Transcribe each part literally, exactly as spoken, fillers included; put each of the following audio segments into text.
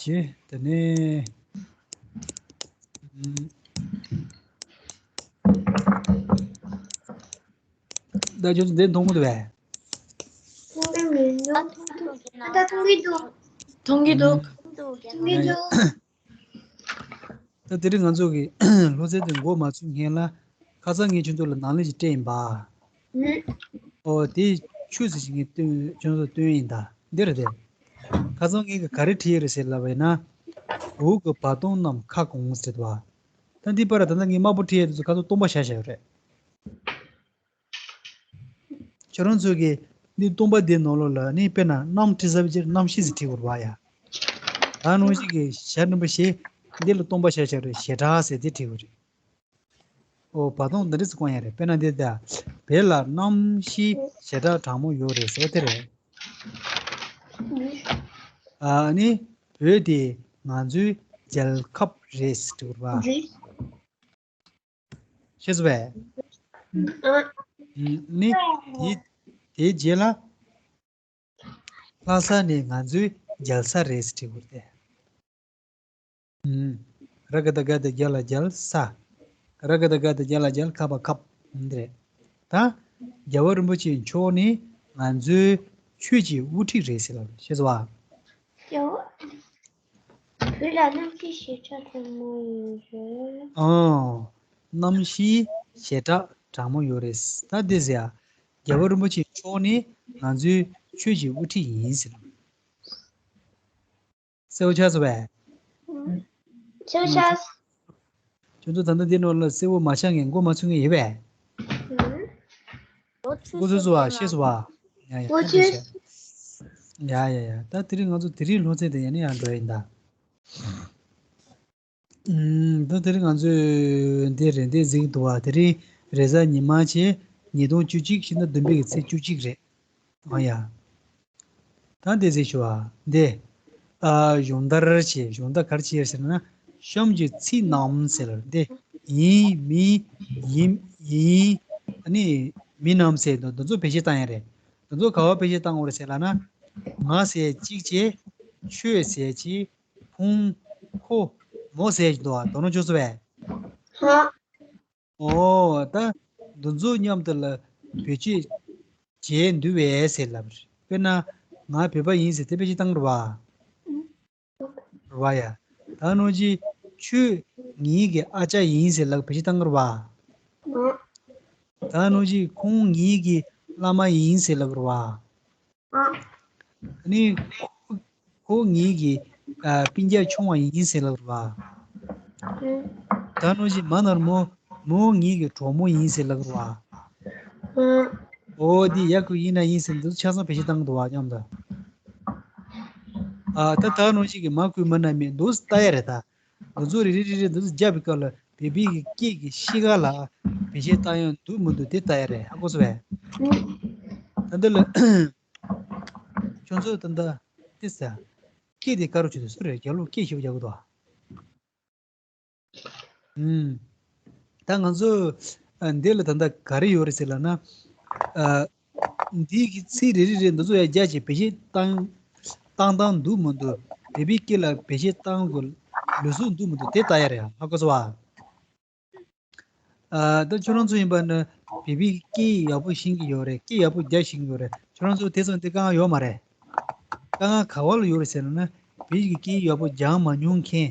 ཅི། དེ་ནས། ཨུམ། ད་ཁྱོད་ཚོ་འདི་མཐོང་གི་འདུག་པས། མཐོང་གི་མི་འདུག་ཨ། མཐོང་གི་འདུག་མཐོང་གི་འདུག་མཐོང་གི་འདུག་ཨུམ། མཐོང་གི་འདུག་ད་དེ་རིང་ང་ཚོ་གི་སློབ་ཚན་དེ་འགོ་མ་ཚུགས་སྔོན་ལ། ཁ་སང་ངས་ཁྱོད་ཚོ་ལ་ནང་ལས་ཅིག་སྤྲད་ཡིན་པ། ཨུམ། ཨོ་དེ་ཆུ་ཟིག་ཅིག་ངས་སྟོན། ཁྱོད་ཚོ་སྟོན་ཡིན་ད། འདི་རེད་དེ། ཁ་སང་ངས་ག་རེ་བྲིས་ཡོད་རེད་ཟེར་ལབ་པ་ཡིན་ན། འུ་གི་བ་དུང་རྣམས་ཁ་གང་ཟེར་བ། ད་འདི་པར་ད་ལྟ་ངས་དམར་པོ་བྲིས་ཡོད་དེ་ཚོ་ཁ་སང་སྟོང་པ་བཞག་བཞག་ཡོད་རེད། ཁྱོད་རང་ཚོ་གིས་འདི་སྟོང་པ་འདི་ནང་ལོགས་ལ་ནི་དཔེར་ན་གནམ་བྲིས་ས་བྱས་གནམ་གཤིས་ཟེར་བྲིས་དགོས་རེད་པ་ཡ། ད་ནང་བཞིན་གྱི་ཞལ་འགྲེང་བུ་ཞེ། འདི་ལ་སྟོང་པ་བཞག་བཞག་རེད། ཞེ་དྲག་ཟེར་དེ་བྲིས་དགོས་རེད། ཨོ་བ་དུང་འདི་འདྲ་ཟེར་བཀོད་ཡ་རེད། དཔེར་ན་འདི་ལྟ། བོད་ལ་གནམ་གཤིས་ཞེ་དྲག་གྲང་མོ་ཡོད་རེད་ཟེར་བ་དེ་རེད། ཨ་ནི་བོད་དེ་ང་ཚོའི་རྒྱལ་ཁབ་རེད་ཟེར་བྲིས་དགོས་རེད་པ། ཤེས་སོང་བས། ཨ། ནི་དེ་དེའི་རྗེས་ལ། ལྷ་ས་ནི་ང་ཚོའི་རྒྱལ་ས་རེད་ཟེར་བྲིས་དགོས་ཏེ། ཨུམ། ར་ག་བཏགས་རྒ་དང་རྒྱ་ལ་རྒྱལ་ས། ར་ག་བཏགས་རྒ་དང་རྒྱ་ལ་རྒྱལ། ཁ་བ་ཁབ། འདི་རེད། ད་རྒྱལ་བ་རིན་པོ་ཆེ་མཆོག་ནི་ང་ཚོའི་ཆོས་ཀྱི་དབུ་ཁྲིད་རེད་ཟེར་ལབ་རེད། ཤེས་སོང་བ། རྒྱལ་བ། བོད་ལ་གནམ་གཤིས་ཞེ་དྲག་གྲང་མོ་ཡོད་རེད། ཨོ། གནམ་གཤིས་ཞེ་དྲག་གྲང་མོ་ཡོད་རེད། ད་འདི་ཟེར་ཡ། རྒྱལ་བ་རིན་པོ་ཆེ་མཆོག་ནི་ང་ཚོའི་ཆོས་ཀྱི་དབུ་ཁྲིད་ཡིན་ཟེར། གསལ་པོ་ཆགས་སོང་བས། གསལ་པོ་ཆགས། ཁྱོད་ཚོ་ད་ལྟ་འདི་ནང་ལ་གསལ་པོ་མ་ཆགས་མཁན་མགོ་མ་ཚོས་མཁན་ཡོད་པས། མགོ་ཚོས་སོང་བ། ཤེས་སོང་བ། ཡ་ཡ། མགོ་ཚོས། ཡ་ཡ་ཡ། ད་དེ་རིང་ང་ཚོ་དེ་རིང་སློབ་ཚན་དེ་ཡང་ནས་ཡང་འགྲོ་ཡིན་ད། ཨུམ། ད་དེ་རིང་ང་ཚོས་འདི་རེད། འདི་གཟིགས་འདུག་བ། དེ་རིང་རེས་གཟའ་ཉི་མ་བྱས། ཉིས་སྟོང་བཅུ་གཅིག་ཕྱི་ཟླ་བདུན་པའི་གི་ཚེས་བཅུ་གཅིག་རེད། ཨ་ཡ། ད་འདི་གཟིགས་ཞུ་བ་འདི། ཨ། སྦྱོང་བརྡར་བྱས། སྦྱོང་བརྡར་ག་རེ་བྱས་ཟེར་ན། གཤམ་གྱི་ཚིག་རྣམས་ཟེར་ལ་འདི། ཡིན། མིན། ཡིན། ཡིན། ཨ་ནི་མིན་ནམ་ཟེར་འདུག་འདི་ཚོ་བེད་སྤྱོད་བཏང་ཡ་རེད། འདི་ཚོ་ག་པར་བེད་སྤྱོད་བཏང་དགོས་རེད་ཟེར་ལབ་ན། ང་ཟེར་གཅིག་བྱས། ཁྱོད་ཟེར་གཅིག་ཁོང་། ཁོ། མོ་ཟེར་གྱི་འདུག་བ། དོ་སྣང་བྱུང་སོང་བས། ཧ། ཨོ། ད་འདི་ཚོ་མཉམ་དུ་ལ་བེད་སྤྱོད་བྱས་འདུག་བས་ཟེར་ལབ་རེད། དཔེར་ན་ང་བོད་པ་ཡིན་ཟེར་དེ་བེད་སྤྱོད་བཏང་རེད་བ། རེད་བ་ཡ། ད་ནང་བཞིན་ཁྱོད་ངེད་ཀྱི་ཨ་ཅག་ཡིན་ཟེར་ལབ་བེད་སྤྱོད་བཏང་རེད་བ། ད་ནང་བཞིན་ཁོང་ངེད་ཀྱི་བླ་མ་ཡིན་ཟེར་ལབ་རེད་བ། ཨ་ནི་ཁོ་ཁོ་ངེད་ཀྱི་ཨ་སྤུན་ཀྱག་ཆུང་བ་ཡིན་ཟེར་ལབ་རེད་བ། ད་ནང་བཞིན་མ་ནར་མོ་མོ་ངེད་ཀྱི་གྲོགས་མོ་ཡིན་ཟེར་ལབ་རེད་བ། ཨོ་འདི་ཡག་གི་ཡིན་ན་ཡིན་ཟེར་འདི་ཚོ་ཆ་ཚང་བེད་སྤྱོད་བཏང་གི་འདུག་བ་མཉམ་དུ། ཨ་ད་ད་ནང་བཞིན་གྱི་མ་བསྐུལ་མ་ན་མེད་འདུག་ལྟ་ཡ་རེད་ད། འདི་ཚོ་རེ་རེ་རེ་རེ་འདི་ཚོ་རྒྱབ་པའི་སྐབས་ལ་བོད་པའི་གི་སྐད་ཀྱི་གཤིས་ཀ་ལ་བེད་སྤྱོད་བཏང་ཡ་འདུག་མི་འདུག་དེ་ལྟ་ཡ་རེད། ཧ་གོ་སོང་བས། ད་འདི་ལ་ཁྱོད་ཚོ་ད་ལྟ་དེ་ཟེར། སྐད་དེ་དཀར་རོ་བྱེད་དུ་སུ་རེད། རྒྱབ་ལོགས་སྐད་ཞིབ་རྒྱག་གི་འདུག་ཨ། ཨུམ། ད་ང་ཚོ་ཨ་འདི་ལ་ད་ལྟ་ག་རེ་ཡོད་རེད་ཟེར་ལབ་ན། ཨ་འདི་གི་ཚིག་རེ་རེ་རེ་འདི་ཚོ་ཡང་རྒྱ་ཆེ་བེད་སྤྱོད་བཏང་བཏང་སྟངས་འདུག་མི་འདུག་བོད་པའི་སྐད་ལ་བེད་སྤྱོད་བཏང་དགོས་ལུགས་སྲོལ་འདུག་མི་འདུག་དེ་ལྟ་ཡ་རེད། ཧ་གོ་སོང་བ། ཨ་ད་ཁྱོད་རང་ཚོ་ཡིན་པ་ན་བོད་པའི་སྐད་ཡག་པོ་ཤེས་ཀྱི་ཡོད་རེད། སྐད་ཡག་པོ་རྒྱག་ཤེས་ཀྱི་ཡོད་རེད། ཁྱོད་རང་ཚོ་དེ་ཚོ་འདི་དཀའ་ངལ་ཡོད་མ་རེད། དཀའ་ངལ་ག་བ་ལ་ཡོད་རེད་ཟེར་ན། བོད་ཀྱི་སྐད་ཡག་པོ་སྦྱང་མ་མྱོང་མཁན།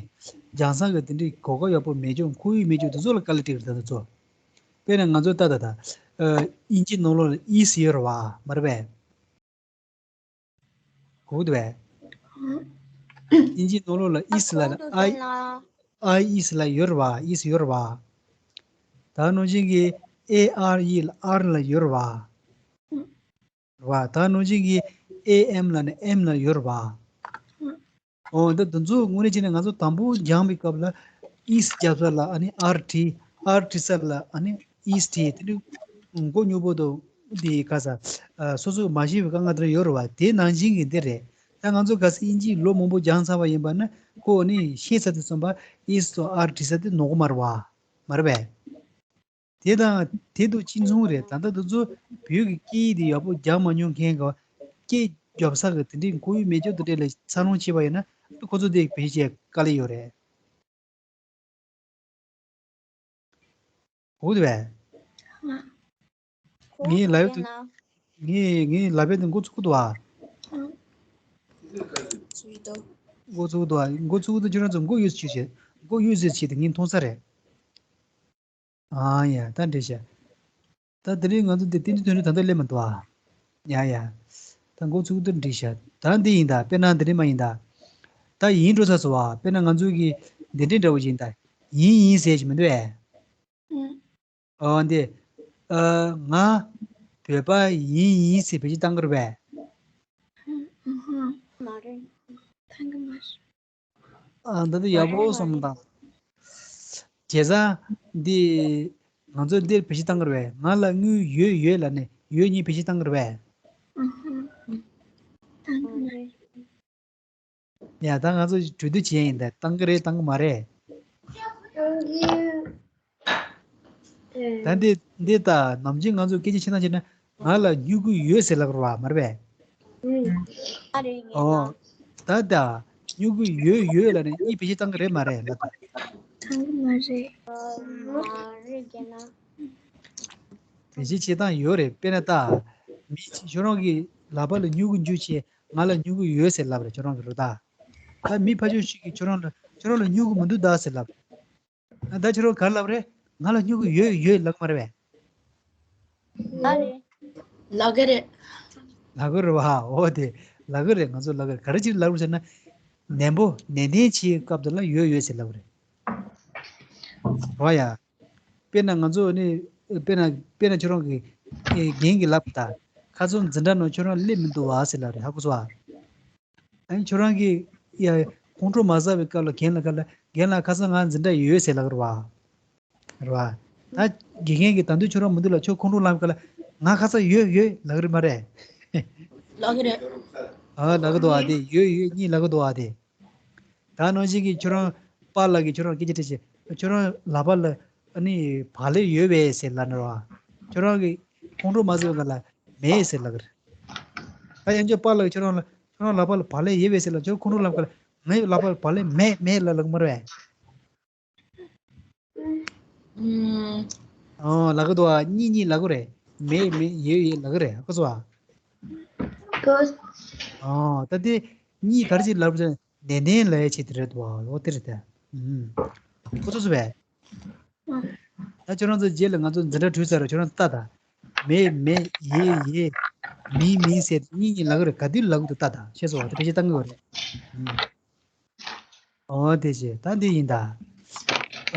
སྦྱང་ས་གི་དེ་འདྲའི་གོ་སྐབས་ཡག་པོ་མེད་ཀྱང་ཁོར་ཡུག་མེད་ཀྱང་དེ་ཚོ་ལ་དཀའ་ལས་འཕྲད་ཀྱི་རེད། ད་དེ་ཚོ། དཔེར་ན་ང་ཚོ་ད་ད་ད། ཨ་དབྱིན་ཇི་ནང་ལོགས་ལ་ཨིས་ཡོད་རེད་བ། མ་རེད་པས། གོ་གི་འདུག་པས། དབྱིན་ཇི་ནང་ལོགས་ལ་ཨིས་ལ་ཨའི་ཨའི་ཨིས་ལ་ཡོད་རེད་བ། ཨིས་ཡོད་རེད་བ། ད་ནང་བཞིན་གྱི་ཨེ་ཨར་ཨི་ལ་ཨར་ལ་ཡོད་རེད་བ། རེད་བ། ད་ནང་བཞིན་གྱི་ཨེ་ཨེམ་ལ་ནི་ཨེམ་ལ་ཡོད་རེད་བ། ཨོ་འདི་འདི་ཚོ་དངོས་གནས་བྱས་ན་ང་ཚོ་དང་པོ་སྦྱངས་པའི་སྐབས་ལ་ཨིས་རྒྱབ་ས་ལ་ཨ་ནི་ཨར་བྲིས། ཨར་བྲིས་ས་ལ་ཨ་ནི་ཨིས་བྲིས། དེ་འདྲ་མགོ་སྙོམས་པོ་དང་དེ་ག་ས་ཨ་སོ་སོ་མ་ཤེས་པའི་དཀའ་ངལ་དེ་འདྲ་ཡོད་རེད་བ། དེ་ནང་བཞིན་གྱི་འདི་རེད། ད་ང་ཚོ་ག་ས་དབྱིན་ཇི་ལོ་མང་པོ་སྦྱངས་ཚར་བ་ཡིན་པ་ན་ཁོ་ཨ་ནི་ཤེས་ཚར་དུས་ཙམ་པ་ཨིས་དང་ཨར་བྲིས་ས་དེ་ནོར་གི་མ་རེད་བ། མ་རེད་པས། དེ་དང་དེ་དང་གཅིག་མཚུངས་རེད། ད་ལྟ་དེ་ཚོ་བོད་ཀྱི་སྐད་ཡིག་དེ་ཡག་པོ་རྒྱག་མ་མྱོང་མཁན་གྱི་སྐད་ རྒྱབ་ས་གི་དེ་འདྲའི་ཁོར་ཡུག་མེད་རྒྱུ་དེ་འདྲ་ལ་འཚར་ལོངས་བྱས་པ་ཡིན་ན་ཁོ་ཚོ་དེ་བེད་སྤྱོད་དཀའ་ལས་ཡོད་རེད། འོ་དེ་བས། ངའི་ལབ་ཡག་དེ། ངའི་ངའི་ལབ་ཡག་དེ་འགོ་ཚུགས་ཀྱི་འདུག་ཨ། འགོ་ཚུགས་ཀྱི་འདུག་ཨ། འགོ་ཚུགས་ཀྱི་འདུག་ཁྱོད་རང་ཚོ་འགོ་གཡོལ་ཟེར་བྱས། འགོ་གཡོལ་ཟེར་བྱས་དེ་ངས་མཐོང་ས་རེད། ཨ་ཡ། ད་འགྲིག་ཤག་ད་དེ་རིང་ང་ཚོ་འདི་བསྟན་འཛིན་དོན་གྲུབ་ད་ལྟ་སླེབས་མ་འདུག་ཨ། ཡ་ཡ། ད་འགོ་ཚུགས་དུས་འགྲིག་ཤག་ད་འདི་ཡིན་ད། དཔེར་ན་འདི་རིང་མ་ཡིན་ད། ད་ཡིན་འགྲོ་ཚར་སོང་ཨ། དཔེར་ན་ང་ཚོ་གི་འདི་འདྲའི་འདྲ་བོ་ཞིག་ཡིན་ད། ཡིན་ཡིན་ཟེར་ཞིག་མི་འདུག་ཨེ། ཨོ་འདི། ཨ། ང་བོད་པ་ཡིན་ཡིན་ཟེར་བེད་སྤྱོད་བཏང་གི་རེད་པས། མ་རེད། བཏང་གི་མ་རེད། ཨ། ད་ལྟ་ཡག་པོ་སོང་དང་། བྱས་ཙང་འདི་ང་ཚོ་འདིར་བེད་སྤྱོད་བཏང་གི་རེད་པས། ང་ལ་དངུལ་ཡོད་ཡོད་ལབ་ནས་ཡོད་གཉིས་བེད་སྤྱོད་བཏང་གི་རེད་པས། བཏང་གི་མ་རེད། ཡ། ད་ང་ཚོ་གྲོས་བསྡུར་བྱེད་ཡ་ཡིན་ད། བཏང་གི་རེད་བཏང་གི་མ་རེད། ད་འདི་འདི་ད་ནམ་རྒྱུན་ང་ཚོ་སྐད་ཆ་བཤད་སྟངས་བྱས་ན་ང་ལ་སྨྱུ་གུ་ཡོད་ཟེར་ལབ་རེད་པ། མ་རེད་པས། ཨ་རེད། ངས་ཨོ། ད་ད་སྨྱུ་གུ་ཡོད་ཡོད་ལབ་ནས་གཉིས་བེད་སྤྱོད་བཏང་གི་རེད་མ་རེད་ལབ་ད། བཏང་གི་མ་རེད། མ་རེད་རྒན་ལགས། བེད་སྤྱོད་བྱེད་སྟངས་ཡོད་རེད། དཔེར་ན་ད། མི་ཁྱོད་རང་གི་ལག་པ་ལ་སྨྱུ་གུ་འཇུ་བྱས་ང་ལ་སྨྱུ་གུ་ཡོད་ཟེར་ལབ་རེད་ཁྱོད་རང་གི་རེད་ད། ད་མི་ཕར་ཕྱོགས་ཤིག་གིས་ཁྱོད་རང་ལ་ཁྱོད་རང་ལ་སྨྱུ་གུ་མི་འདུག་ད་ཟེར་ལབ་རེད། ད་ཁྱོད་རང་ག་རེ་ལབ་རེད། ང་ལ་སྨྱུ་གུ་ཡོད་ཡོད་ལབ་གི་མ་རེད་པས། ཨ་རེད། ལབ་གི་རེད། ལབ་གི་རེད་པ། འོ་དེ་ལབ་གི་རེད། ང་ཚོ་ལབ་གི་རེད། ག་རེ་ཅིག་ལབ་རེད་ཟེར་ན། ནན་པོ་ནན་ཏན་བྱེད་སྐབས་དེ་ལ་ཡོད་ཡོད་ཟེར་ལབ་གི་རེད། རེད་པ་ཡ། དཔེར་ན་ང་ཚོ་ནི་དཔེར་ན་དཔེར་ན་ཁྱོད་རང་གི་ཨེ་རྒན་གྱིས་ལབ་ད། ཁ་སང་འཛིན་གྲྭ་ནང་ཁྱོད་རང་སླེབས་མི་འདུག་པ་ཟེར་ལབ་རེད། ཧ་གོ་སོང་ཨ། ཨ་ནི་ཁྱོད་རང་གིས་ཡ་ཁོང་ཁྲོ་མ་ཟ་བའི་སྐབས་ལ་རྒན་ལགས་ཀ་ལ་རྒན་ལགས་ཁ་སང་ང་འཛིན་གྲྭ་ཡོད་ཟེར་ལབ་རེད་པ། རེད་པ། ད་དགེ་རྒན་གྱིས་ད་དུང་ཁྱོད་རང་མི་འདུག་ལ་ཁྱོད་ཁོང་ཁྲོ་ལངས་སྐབས་ལ་ང་ཁ་སང་ཡོད་ཡོད་ལབ་གི་རེད་མ་རེད། ལབ་གི་རེད། ཨ་ལབ་གི་འདུག་ཨ་དེ། ཡོད་ཡོད་གཉིས་ལབ་གི་འདུག་ཨ་དེ། ད་ནང་བཞིན་གྱི་ཁྱོད་རང་པཱ་ལགས་ཀྱིས་ཁྱོད་རང་སྐད་ཆ་དྲིས་བྱས་ཁྱོད་རང་ལག་པ་ལ་ཨ་ནི་བག་ལེབ་ཡོད་པས་ཟེར་ལབ་ན་རེད་པ། ཁྱོད་རང་གིས་ཁོང་ཁྲོ་མ་ཟ་བའི་སྐབས་ལ་མེད་ཟེར་ལབ་གི་རེད། ད་ཡང་ཁྱོད་པཱ་ལགས་ཀྱིས་ཁྱོད་རང་ལ་ཁྱོད་རང་ལག་པ་ལ་བག་ལེབ་ཡོད་པས་ཟེར་ལབ། ཁྱོད་ཁོང་ཁྲོ་ལངས་སྐབས་ལ་ངའི་ལག་པ་ལ་བག་ལེབ་མེད་མེད་ལབ་ལབ་གི་མ་རེད་པས། ཨོ་ལབ་གི་འདུག་ཨ། གཉིས་གཉིས་ལབ་གི་རེད། མེད་མེད་ཡོད་ཡོད་ལབ་གི་རེད། ཧ་གོ་སོང་ཨ། ཨོ་ད་དེ་གཉིས་ག་རེ་ཅིག་ལབ་རེད། ནན་ཏན་ལབ་ཡ་ཆེད་དུ་རེད་འདུག་ཨ། འོ་དེ་རེད་དེ། ཧ་གོ་སོང་ཨ། ད་ཁྱོད་རང་ཚོ་རྗེས་ལ་ང་ཚོ་འཛིན་གྲྭ་གྲོལ་ཚར་རེད། ཁྱོད་རང་ཚོ་ལྟ་ད། མེད་མེད་ཡོད་ཡོད། མིན་མིན་ཟེར་གཉིས་གཉིས་ལབ་གི་རེད། ག་དུས་ལབ་གི་འདུག་ལྟ་ད། ཤེས་སོང་ཨ། དེ་བེད་སྤྱོད་བཏང་གི་ཡོད་རེད། ཨོ་དེ་བྱས་ད་འདི་ཡིན་ད།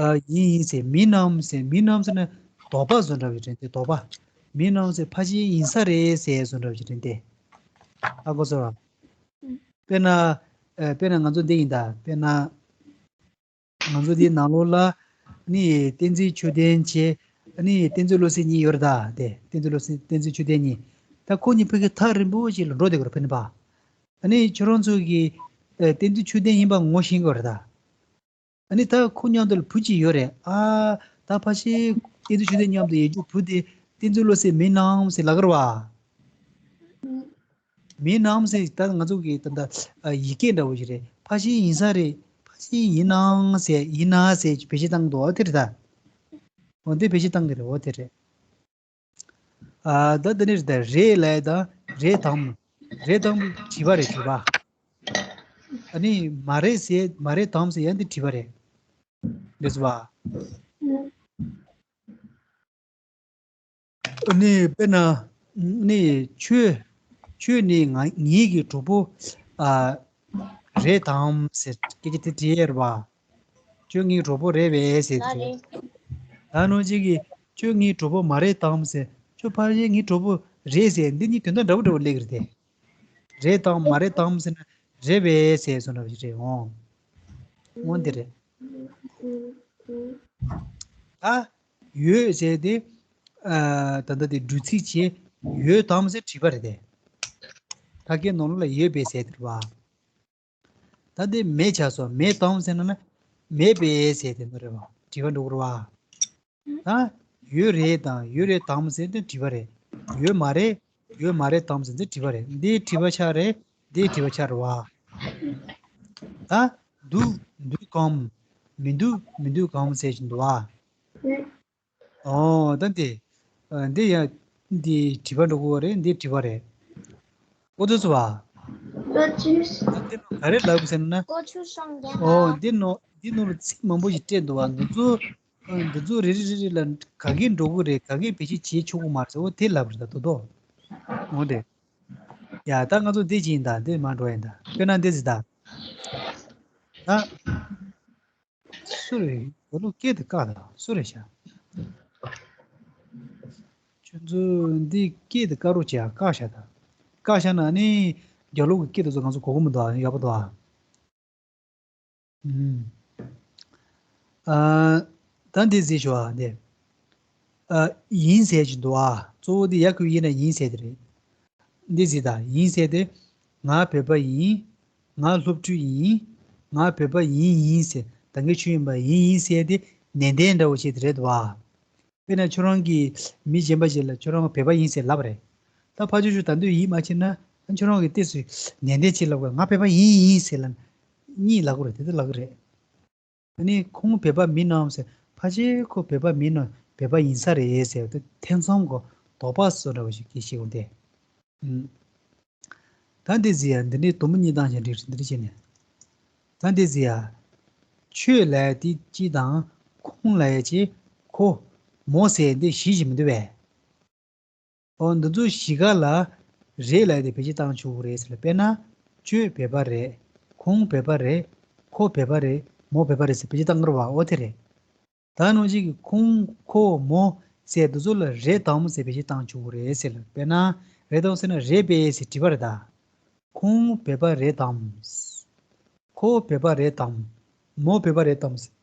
ཨ་ཡིན་ཡིན་ཟེར། མིན་ནམ་ཟེར། མིན་ནམ་ཟེར་ན་དོགས་པ་བཟོ་འདྲ་བའི་དྲན་ཏེ། དོགས་པ། མིན་ནམ་ཟེར་ཕལ་ཆེར་ཡིན་ས་རེད་ཟེར་བཟོ་འདྲ་བའི་དྲན་ཏེ། ཧ་གོ་སོང་ཨ། དཔེར་ན། ཨ་དཔེར་ན་ང་ཚོ་འདི་ཡིན་ད། དཔེར་ན་ང་ཚོ་འདི་ནང་ལོགས་ལ་ནི་བསྟན་འཛིན་ཆོས་ལྡན་བྱས་ནི་བསྟན་འཛིན་བློ་གསལ་གཉིས་ཡོད་རེད་ད། དེ་བསྟན་འཛིན་བློ་གསལ་བསྟན་འཛིན་ཆོས་ལྡན་གཉིས། ད་ཁོ་གཉིས་ཕ་གི་ཐག་རིང་པོ་ཞིག་ལ་འགྲོ་བསྡད་ཀྱི་རེད་ཕ་ནི་པ། ཨ་ནི་ཁྱོད་རང་ཚོ་གིས་ཨ་བསྟན་འཛིན་ཆོས་ལྡན་ཡིན་པ་ངོ་ཤེས་ཀྱི་རེད་ད། ཨ་ནི་ད་ཁོ་མཉམ་དུ་ལ་བུ་གཅིག་ཡོད་རེད་ཨ། ད་ཕལ་ཆེར་བསྟན་འཛིན་ཆོས་ལྡན་མཉམ་དུ་ཡོད་རྒྱུ་བུ་དེ་བསྟན་འཛིན་བློ་གསལ་མིན་ནམ་ཟེར་ལབ་ཀྱི་རེད་པ། མིན་ནམ་ཟེར་ད་ང་ཚོ་གི་ད་ད་ཨ་ཡི་གེ་འདྲ་བོ་ཞིག་རེད། ཕལ་ཆེར་ཡིན་ས་རེད། ཕལ་ཆེར་ཡིན་ནའང་ཟེར་ཡིན་ན་ཟེར་བེད་སྤྱོད་བཏང་འདུག་ཨ། དེ་རེད་ད། འོ་འདི་བེད་སྤྱོད་བཏང་གི་རེད། འོ་དེ་རེད། ཨ་ད་འདི་ནི་རེད་ད། རེད་ལབ་ཡ་དང་རེད་དམ། རེད་དམ་དྲི་བ་རེད། དྲི་བ། ཨ་ནི་མ་རེད་ཟེར་མ་རེད་དམ་ཟེར་ཡ་འདི་དྲི་བ་རེད། འདི་ཟེར་བ། ཨ་ནི་དཔེར་ན་ནི་ཁྱོད་ཁྱོད་ནི་ང་ངེད་ཀྱི་གྲོགས་པོ་ཨ་རེད་དམ་ཟེར་སྐད་ཆ་དེ་དྲི་ཡ་རེད་པ། ཁྱོད་ངའི་གྲོགས་པོ་རེད་པས་ཟེར་དེ་རེད། ད་ནང་གཅིག་གིས་ཁྱོད་ངའི་གྲོགས་པོ་མ་རེད་དམ་ཟེར། ཁྱོད་ཕལ་ཆེར་ངའི་གྲོགས་པོ་རེད་ཟེར། འདི་གཉིས་དོན་དག་འདྲ་བོ་འདྲ་བོ་སླེབས་ཀྱི་རེད་དེ། རེད་དམ་མ་རེད་དམ་ཟེར་ན་རེད་པས་ཟེར་སོང་འདྲ་བོ་ཞིག་རེད་འོང་། འོང་འདི་རེད། ད་ཡོད་ཟེར་དེ་ཨ་ད་ལྟ་དེ་འགྲོ་ཚིག་བྱས་ཡོད་དམ་ཟེར་དྲི་བ་རེད་དེ། ད་སྐད་ནང་ལོགས་ལ་ཡོད་པས་ཟེར་དེ་རེད་པ། ད་འདི་མེད་ཆགས་སོང་། མེད་དམ་ཟེར་ན་ན་མེད་པས་ཟེར་དེ་འདྲ་རེད་པ། དྲི་བ་འགྲོ་གི་རེད་པ། ད་ཡོད་རེད་དང་ཡོད་རེད་དམ་ཟེར་དེ་དྲི་བ་རེད། ཡོད་མ་རེད། ཡོད་མ་རེད་དམ་ཟེར་འདི་དྲི་བ་རེད། འདི་དྲི་བ་ཆགས་རེད། འདི་དྲི་བ་ཆགས་རེད་བ། ད་འདུག་འདུག་གམ། མི་འདུག་མི་འདུག་གམ་ཟེར་གྱི་འདུག་བ། ཨོ་ད་འདི། ཨ་འདི་ཡང་འདི་དྲི་བ་འགྲོ་གི་རེད། འདི་དྲི་བ་རེད། ཨོ་དེ་ཚོ་བ། ད་འདི་ནང་ག་རེ་ལབ་ཟེར་ན། ཨོ་འདི་ནང་འདི་ནང་ལ་ཚིག་མང་པོ་ཞིག་སྤྲད་འདུག་བ། འདི་ཚོ་འདི་ཚོ་རེ་རེ་རེ་རེ་ལ་ག་གེ་འགྲོ་གི་རེད། ག་གེ་བེད་སྤྱོད་བྱེད་ཆོག་གི་མ་རེད་ཟེར། ཨོ་དེ་ལབ་རེད་ད་དོ་དོ། ཨོ་དེ། ཡ་ད་ང་ཚོ་འདི་ཅི་ཡིན་ད། འདི་མ་འགྲོ་ཡིན་ད། དཔེར་ན་འདི་ཟེར་ད། ད། སུ་རེད། དགེ་ལུགས་སྐད་དེ་བཀག་དང་སུ་རེད་ཤག་ཁྱོད་ཚོ་འདི་སྐད་དེ་བཀག་རོགས་བྱེད་ཨ། བཀག་ཤག་ད། བཀག་ཤག་ན་ནི་རྒྱ་ལུགས་ཀྱི་སྐད་དེ་ཚོ་ང་ཚོ་གོ་གི་མི་འདུག་ཨ། ཡག་པོ་འདུག་ཨ། ཨུམ། ཨ། ད་འདི་གཟིགས་ཤོག་ཨ་འདི། ཨ། ཡིན་ཟེར་གྱི་འདུག་ཨ། གཙོ་བོ་འདི་ཡ་གི་ཡིན་ན་ཡིན་ཟེར་དེ་རེད། འདི་གཟིགས་དང་། ཡིན་ཟེར་ཏེ། ང་བོད་པ་ཡིན། ང་སློབ་ཕྲུག་ཡིན། ང་བོད་པ་ཡིན་ཡིན་ཟེར། ད་གིན་ཆོས་ཡིན་པ་ཡིན་ཡིན་ཟེར་ཏེ་ནན་ཏན་འདྲ་བོ་བྱེད་དེ་རེད་དོ། དཔེར་ན་ཁྱོད་རང་གིས་མི་གཞན་པ་ཞིག་ལ་ཁྱོད་རང་བོད་པ་ཡིན་ཟེར་ལབ་པ་རེད། ད་ཕར་ཕྱོགས་ཤིག་ད་དུང་ཡིད་མ་ཆེས་ན་ཁྱོད་རང་གིས་ཏོག་ཙམ་ནན་ཏན་བྱེད་ལབ་དགོས། ང་བོད་པ་ཡིན་ཡིན་ཟེར་ལབ་ན་གཉིད་ལབ་དགོས་རེད། དེ་ལྟར་ལབ་ཀྱི་རེད། ཨ་ནི་ཁོང་བོད་པ་མིན་ནམ་ཟེར། ཕལ་ཆེར་ཁོ་བོད་པ་མིན་ནམ། བོད་པ་ཡིན་ས་རེད་ཟེར་ཏེ་ཐེ་ཚོམ་གྱི་དོགས་པ་བཟོ་འདྲ་བ་ཞིག་སྐྱེ་ཤེས་ཀྱི་འདུག་ཨུམ། ད་འདི་གཟིགས་ཡ། འདི་འདྲའི་དུམ་བུ་གཉིས་བཏང་བཞག་འགྲིག་རེད། འདི་འདྲ་བྱས་ནས། ད་འདི་གཟིགས་ཡ། ཁྱོད་ལབ་ཡ་དེ་གཅིག་དང་། ཁོང་ལབ་ཡ་གཅིག་ཁོ། མོ་ཟེར་འདི་བཞི་ཞིག་མི་འདུག་པས། ཨོ་འདི་ཚོ་བཞི་ག་ལ་རེད་ལབ་ཡ་དེ་བེད་སྤྱོད་བཏང་ཆོག་གི་རེད་ཟེར་ལ། དཔེར་ན། ཁྱོད་བོད་པ་རེད། ཁོང་བོད་པ་རེད། ཁོ་བོད་པ་རེད། མོ་བོད་པ་རེད་ཟེར་བེད་སྤྱོད་བཏང་གི་རེད་བ། ཨོ་དེ་རེད། ད་ནང་བཞིན་གྱི་ཁོང་ཁོ་མོ་ཟེར་འདི་ཚོ་ལ་རེད་དམ་ཟེར་བེད་སྤྱོད་བཏང་ཆོག་གི་རེད་ཟེར་ལ། དཔེར་ན། རེད་དམ་ཟེར་ན་རེད་པས་ཟེར་དྲི་བ་རེད་ད། ཁོང་བོད་པ་རེད་དམ། ཁོ་བོད་པ་རེད་དམ། མོ་བོད་པ་རེད་དམ་ཟེར།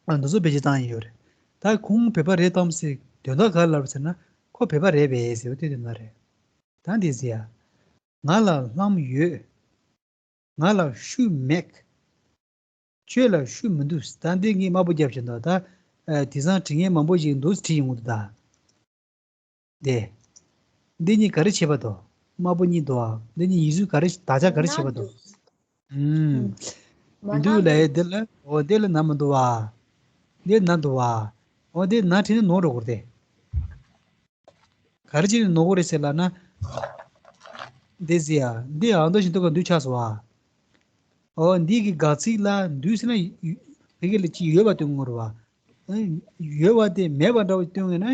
ཨ་འདི་ཚོ་བེད་སྤྱོད་བཏང་ཡི་ཡོད་རེད། ད་ཁོང་བོད་པ་རེད་དམ་ཟེར་དོན་དག་ག་རེ་ལབ་ཟེར་ན། ཁོ་བོད་པ་རེད་པས་ཟེར་བ་དེ་དོན་དག་རེད། ད་འདི་ཟེར་ཡ། ང་ལ་ལྷམ་ཡོད། ང་ལ་ཤུགས་མེད། ཁྱོད་ལ་ཤུགས་མི་འདུག་ད་འདི་ངས་དམར་པོ་བརྒྱབ་བཞག་འདུག་ད། ཨ་དེང་སང་དྲི་ངན་མང་པོ་ཞིག་འདུག་བྲིས་ཡོང་གི་འདུག་ད། དེ། འདི་གཉིས་ག་རེ་བྱེད་པ་འདུག་དམར་པོ་གཉིས་འདུག་ཨ། འདི་གཉིས་ཡིག་གཟུགས་ག་རེ་བྱེད། དག་ཆ་ག་རེ་བྱེད་པ་འདུག་ཨུམ། མི་འདུག་ལབ་ཡ་འདི་ལ། འོ་འདི་ལ་ན་མི་འདུག་བ། འདི་ན་འདུག་བ། འོ་འདི་ན་བྲིས་ན་ནོར་འགྲོ་གི་རེད་དེ། ག་རེ་བྱས་ནས་ནོར་གི་རེད་ཟེར་ལབ་ན། འདི་ཟེར་ཡ། འདི་ཨ་མདོ་བཞིན་དུ་ག་འདུག་ཆགས་སོང་བ། འོ་འདི་གི་དགག་ཚིག་ལ་འདུག་ཟེར་ན་ཡོ་ཕ་གི་ལ་ཅིག་ཡོད་པ་སྟོན་གྱི་རེད་བ། ཡོད་པ་དེ་མེད་པ་འདྲ་བོ་སྟོན་གྱི་ན་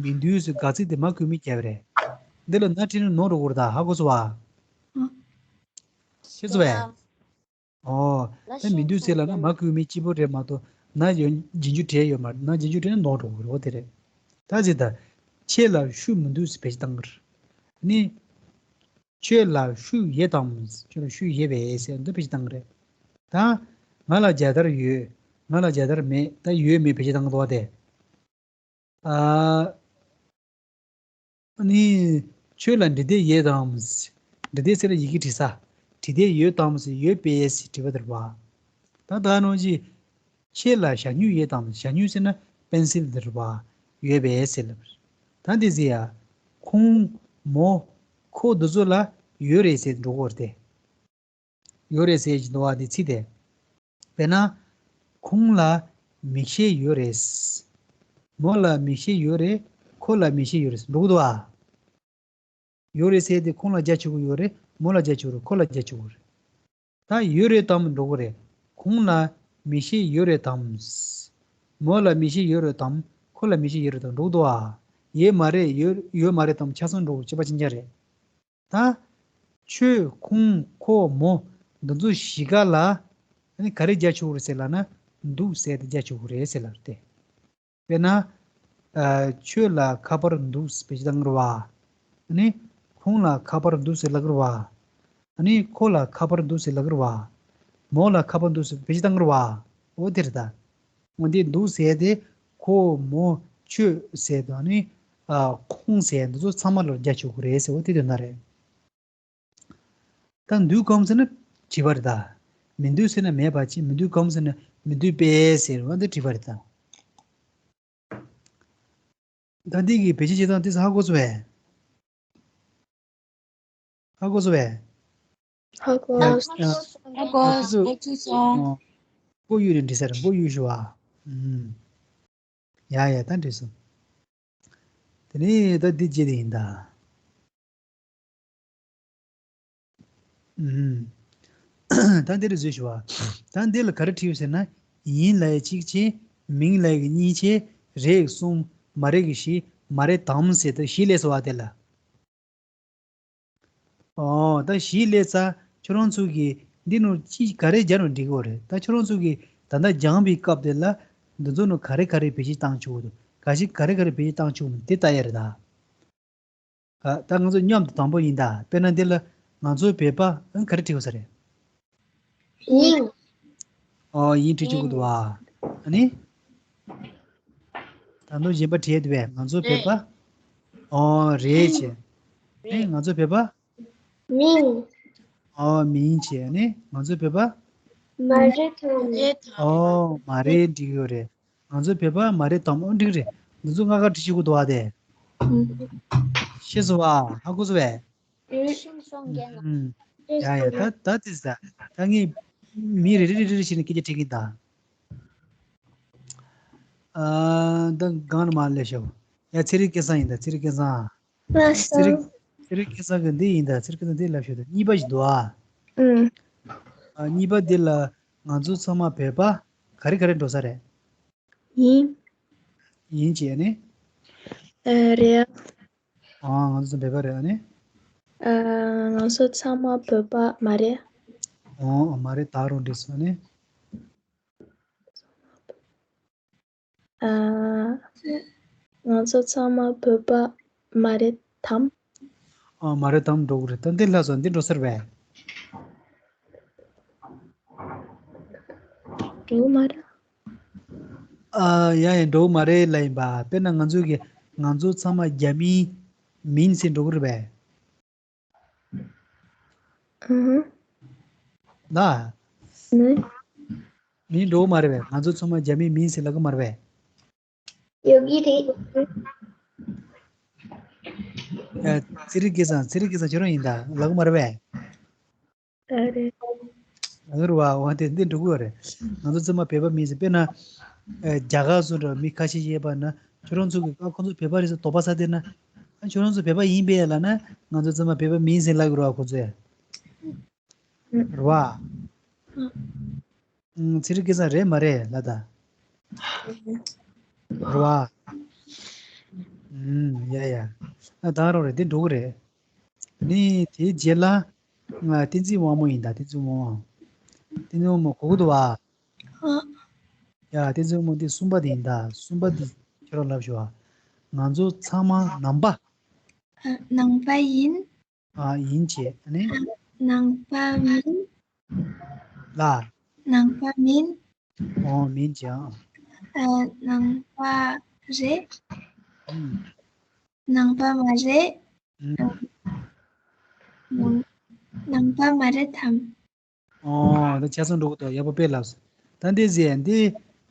མི་འདུག་ཟེར་དགག་ཚིག་དེ་མ་གུས་མི་རྒྱབ་རེད། འདི་ལ་ན་བྲིས་ན་ནོར་འགྲོ་གི་རེད་ད། ཧ་གོ་སོང་བ། ཤེས་སོང་བས། ཨོ། ད་མི་འདུག་ཟེར་ལབ་ན་མ་གུས་མི་གཅིག་པོ་རེད་མ་གཏོགས། ན་ཡོད་རྗེས་འཇུག་བྲིས་ཡོད་མ་རེད། ན་རྗེས་འཇུག་བྲིས་ན་ནོར་འགྲོ་གི་རེད། འོ་དེ་རེད། ད་ཟེར་ད། ཁྱེད་ལ་ཤུགས་མི་འདུག་ཟེར་བེད་སྤྱོད་བཏང་གི་རེད། ནི། ཁྱོད་ལ་ཤུགས་ཡོད་དམ། ཁྱོད་ལ་ཤུགས་ཡོད་པས་ཟེར་འདི་བེད་སྤྱོད་བཏང་གི་རེད། ད། ང་ལ་རྒྱལ་དར་ཡོད། ང་ལ་རྒྱལ་དར་མེད། ད་ཡོད་མེད་བེད་སྤྱོད་བཏང་གི་འདུག་བ་དེ། ཨ། ཨ་ནི། ཁྱོད་ལ་འབྲི་དེབ་ཡོད་དམ། འབྲི་དེབ་ཟེར་ན་ཡི་གེ་འབྲི་ས། འབྲི་དེབ་ཡོད་དམ་ཟེར། ཡོད་པས་ཟེར་དྲི་བ་དེ་རེད་བ། ད་ད་ནང་བཞིན། ཁྱེད་ལ་ཞྭ་སྨྱུག་ཡོད་དམ། ཞྭ་སྨྱུག་ཟེར་ན་པེན་སིལ་དེ་རེད་བ། ཡོད་པས་ཟེར་ལབ། ད་འདི་ཟེར་ཡ། ཁོང་། མོ། ཁོ་འདི་ཚོ་ལ་ཡོད་རེད་ཟེར་འགྲོ་གི་རེད་དེ། ཡོད་རེད་ཟེར་གྱི་འདུག་བ་འདི་ཚིག་དེ། དཔེར་ན། ཁོང་ལ་མིག་ཤེལ་ཡོད་རེད། མོ་ལ་མིག་ཤེལ་ཡོད་རེད། ཁོ་ལ་མིག་ཤེལ་ཡོད་རེད། འགྲོ་གི་འདུག་བ། ཡོད་རེད་ཟེར་དེ་ཁོང་ལ་རྒྱག་ཆོག་གི་ཡོད་རེད། མོ་ལ་རྒྱག་ཆོག་གི་རེད། ཁོ་ལ་རྒྱག་ཆོག་གི་རེད། ད་ཡོད་རེད་དམ་འགྲོ་གི་རེད། ཁོང་ལ་མིག་ཤེལ་ཡོད་རེད་དམ། མོ་ལ་མིག་ཤེལ་ཡོད་རེད་དམ། ཁོ་ལ་མིག་ཤེལ་ཡོད་རེད་དམ་འགྲོ་གི་འདུག་བ། ཡོད་མ་རེད། ཡོད་ཡོད་མ་རེད་དམ་ཆ་ཚང་འགྲོ་གི་རེད། གཅིག་པ་གཅིག་རྐྱང་རེད། ད། ཁྱོད་ཁོང་ཁོ་མོ་འདི་ཚོ་བཞི་ག་ལ་ཨ་ནི་ག་རེ་རྒྱག་ཆོག་གི་རེད་ཟེར་ལབ་ན། འདུག་ཟེར་དེ་རྒྱག་ཆོག་གི་རེད་ཟེར་ལབ་རེད་དེ། དཔེར་ན། ཨ། ཁྱོད་ལ་ཁ་པར་འདུག་ཟེར་བེད་སྤྱོད་བཏང་གི་རེད་བ། ཨ་ནི། ཁོང་ལ་ཁ་པར་འདུག་ཟེར་ལབ་ཀྱི་རེད་བ། ཨ་ནི་ཁོ་ལ་ཁ་པར་འདུག་ཟེར་ལབ་ཀྱི་རེད་བ། མོ་ལ་ཁ་པར་འདུག་ཟེར་བེད་སྤྱོད་བཏང་གི་རེད་བ། འོ་དེ་རེད་ད། འོ་དེ་འདུག་ཟེར་དེ། ཁོ་མོ་ཁྱོད་ཟེར་དང་ནི། ཨ། ཁོང་ཟེར་འདི་ཚོ་ཚང་མ་ལ་རྒྱག་ཆོག་གི་རེད་ཟེར། འོ་དེ་དོན་དག་རེད། ད་འདུག་གམ་ཟེར་ན་དྲི་བ་རེད་ད། མི་འདུག་ཟེར་ན་མེད་པ་ཅིག་མི་འདུག་གམ་ཟེར་ན་མི་འདུག་པས་ཟེར་བ་འདི་དྲི་བ་རེད་ད། ད་འདི་གི་བེད་སྤྱོད་བྱེད་སྟངས་དེ་ཧ་གོ་སོང་བས། ཧ་གོ་སོང་བས། ཧ་གོ་ཡ། ཡ། ཧ་གོ་ཡ། ཁྱེད་ཚོ། ཧ་གོ་སོང་། ཨོ། མགོ་གཡུག་ནས་འདྲི་ས་རེད། མགོ་གཡུག་ཞུ་བ། ཨུམ། ཡ་ཡ། ད་འགྲིག་སོང་། དེ་ནས་ད་འདི་བརྗེད་དེ་ཡིན་ད། ཨུམ། ད་འདི་རེ་བཟོས་ཞུ་བ། ད་འདི་ལ་ག་རེ་བྲིས་ཡོད་ཟེར་ན། ཡིན་ལ་ཡི་གཅིག་བྱས། མིན་ལ་ཡི་གཉིས་བྱས། རེད་གསུམ། མ་རེད་གི་བཞི། མ་རེད་དམ་ཟེར་ད་བཞི་སླེབས་སོང་བ་དེ་ལ། ཨོ། ད་བཞི་སླེབས་ཚར། ཁྱོད་རང་ཚོ་གིས་འདི་ནང་ཅི་ག་རེ་སྦྱར་ན་འགྲིག་གི་རེད། ད་ཁྱོད་རང་ཚོ་གིས་ད་ལྟ་སྦྱངས་པའི་སྐབས་དེ་ལ་འདི་ཚོ་ནང་ག་རེ་ག་རེ་བེད་སྤྱོད་བཏང་ཆོག་གི་འདུག་ག་ཞིག་ག་རེ་ག་རེ་བེད་སྤྱོད་བཏང་ཆོག་གི་འདུག་དེ་ལྟ་ཡ་རེད་ད། ཨ། ད་ང་ཚོ་མཉམ་དུ་དང་པོ་ཡིན་ད། དཔེར་ན་འདི་ལ་ང་ཚོའི་བོད་པ་ཨ་ག་རེ་བྲིས་ཡོད་ས་རེད། ཡིན། ཨོ། ཡིན་བྲིས་བཅུག་གི་འདུག་ཨ། ཨ་ནི། ད་དུང་གཞན་པ་བྲིས་འདུག་པས། ང་ཚོ་བོད་པ། ཨོ། རེད་བྱས། ཨ་ནི་ང་ཚོ་བོད་པ། མིན། ཨོ། མིན་བྱས། ཨ་ནི་ང་ཚོ་བོད་པ། མ་རེད་དམ། ཨོ། མ་རེད་འགྲིག་ཡོད་རེད། ང་ཚོ་བོད་པ་མ་རེད་དམ། ཨོ། འགྲིག་རེད། འདི་ཚོ་ལྔ་ཀ་བྲིས་བཅུག་གི་འདུག་ཨ་དེ། ཤེས་སོང་བ། ཧ་གོ་སོང་བས། ཨུམ། ཡ་ཡ། ད་ད་དེ་ཟ། ད་ངས་མི་རེ་རེ་རེ་རེ་བྱས་ནས་སྐད་ཆ་དྲིས་ཀྱིན་ད། ཨ། ད་གང་ནས་མར་སླེབས་ཤོག་ཡ། ཚེ་རིང་སྐལ་བཟང་ཡིན་ད། ཚེ་རིང་སྐལ་བཟང་། ལགས་སོ། ཚེ་རིང་། ཚེ་རིང་སྐལ་བཟང་གི་འདི་ཡིན་ད། ཚེ་རིང་སྐལ་བཟང་འདི་ལབ་ཤོག་ད། གཉིས་པ་ཞིག་འདུག་ཨ། ཨུམ། ཨ། གཉིས་པ་འདི་ལ་ང་ཚོ་ཚང་མ་བོད་པ་ག་རེ་ག་རེ་འགྲོ་ས་རེད། ཡིན། ཡིན་བྱས་ནས། ཨ། རེད། ཨ། ང་ཚོ་བོད་པ་རེད། ཨ་ནི། ཨ། ང་ཚོ་ཚང་མ་བོད་པ་མ་རེད། ཨོ། མ་རེད། ད་རུང་འགྲིག་སོང་ནི། ཨ། ང་ཚོ་ཚང་མ་བོད་པ་མ་རེད་དམ། ཨ། མ་རེད་དམ་འགྲོ་གི་རེད། ད་འདི་ལ་སོང་འདི་འགྲོ་ས་རེད་པས། འགྲོ་གི་མ་རེད། ཨ། ཡ་ཡ། འགྲོ་གི་མ་རེད་ལབ་ཡིན་པ། དཔེར་ན་ང་ཚོ་གི་ང་ཚོ་ཚང་མ་རྒྱ་མི་མིན་ཟེར་འགྲོ་གི་རེད་པས། ཨུ་ཧུ། ན། ནི། མིན་འགྲོ་གི་མ་རེད་པས། ང་ཚོ་ཚང་མ་རྒྱ་མི་མིན་ཟེར་ལབ་གི་མ་རེད་པས། ཡོད་ཀྱི་རེད། ཡ། ཚེ་རིང་སྐལ་བཟང་། ཚེ་རིང་སྐལ་བཟང་ཁྱོད་རང་ཡིན་ད། ལབ་གི་མ་རེད་པས། ཨ་རེད། ཨ་རེད་པ། འོ་དེ་འདི་འགྲོ་གི་ཡོད་རེད། ང་ཚོ་ཚང་མ་བོད་པ་མིན་ཟེར། དཔེར་ན། ཨ། རྒྱ་གར་སུ་འདྲ་མི་ཁ་ཤས་ཤིག་ཡོད་པ་ན། ཁྱོད་རང་ཚོ་གི། ཨ། ཁོང་ཚོ་བོད་པ་རེད་ཟེར་དོགས་པ་ཟ་བསྡད་ན། ཨ། ཁྱོད་རང་ཚོ་བོད་པ་ཡིན་པས་ལབ་ན། ང་ཚོ་ཚང་མ་བོད་པ་མིན་ཟེར་ལབ་གི་རེད་པ་ཁོང་ཚོས། རེད་པ། ཨང་། ཚེ་རིང་སྐལ་བཟང་རེད་མ་རེད་ལབ་ད། རེད་པ། ཨུམ། ཡ་ཡ། ཨ། ད་རུང་རེད། འདི་འགྲོ་གི་རེད། ནི་དེའི་རྗེས་ལ། ང་བསྟན་འཛིན་དབང་མོ་ཡིན་ད། བསྟན་འཛིན་དབང་མོ། བསྟན་འཛིན་དབང་མོ་གོ་གི་འདུག་པ། ཨ། ཡ། བསྟན་འཛིན་དབང་མོ་འདི་གསུམ་པ་དེ་ཡིན་ད། གསུམ་པ་འདི་ཁྱོད་རང་ལབ་ཤོག་ཨ། ང་ཚོ་ཚང་མ་ནང་པ། ཨ། ནང་པ་ཡིན། ཨ། ཡིན་བྱས་ནི། ཨ། ནང་པ་མིན། ལ། ནང་པ་མིན། ཨོ། མིན་བྱས་ཨང་། ཨ། ནང་པ་རེད། ཨུམ། ནང་པ་མ་རེད། ཨུམ། ནང་ནང་པ་མ་རེད་དམ། ཨོ། ད་ཆ་ཚང་འགྲོ་གི་འདུག་ཡག་པོ་དཔེ་ལབ་སོང་། ད་འདི་ཟེར་འདི་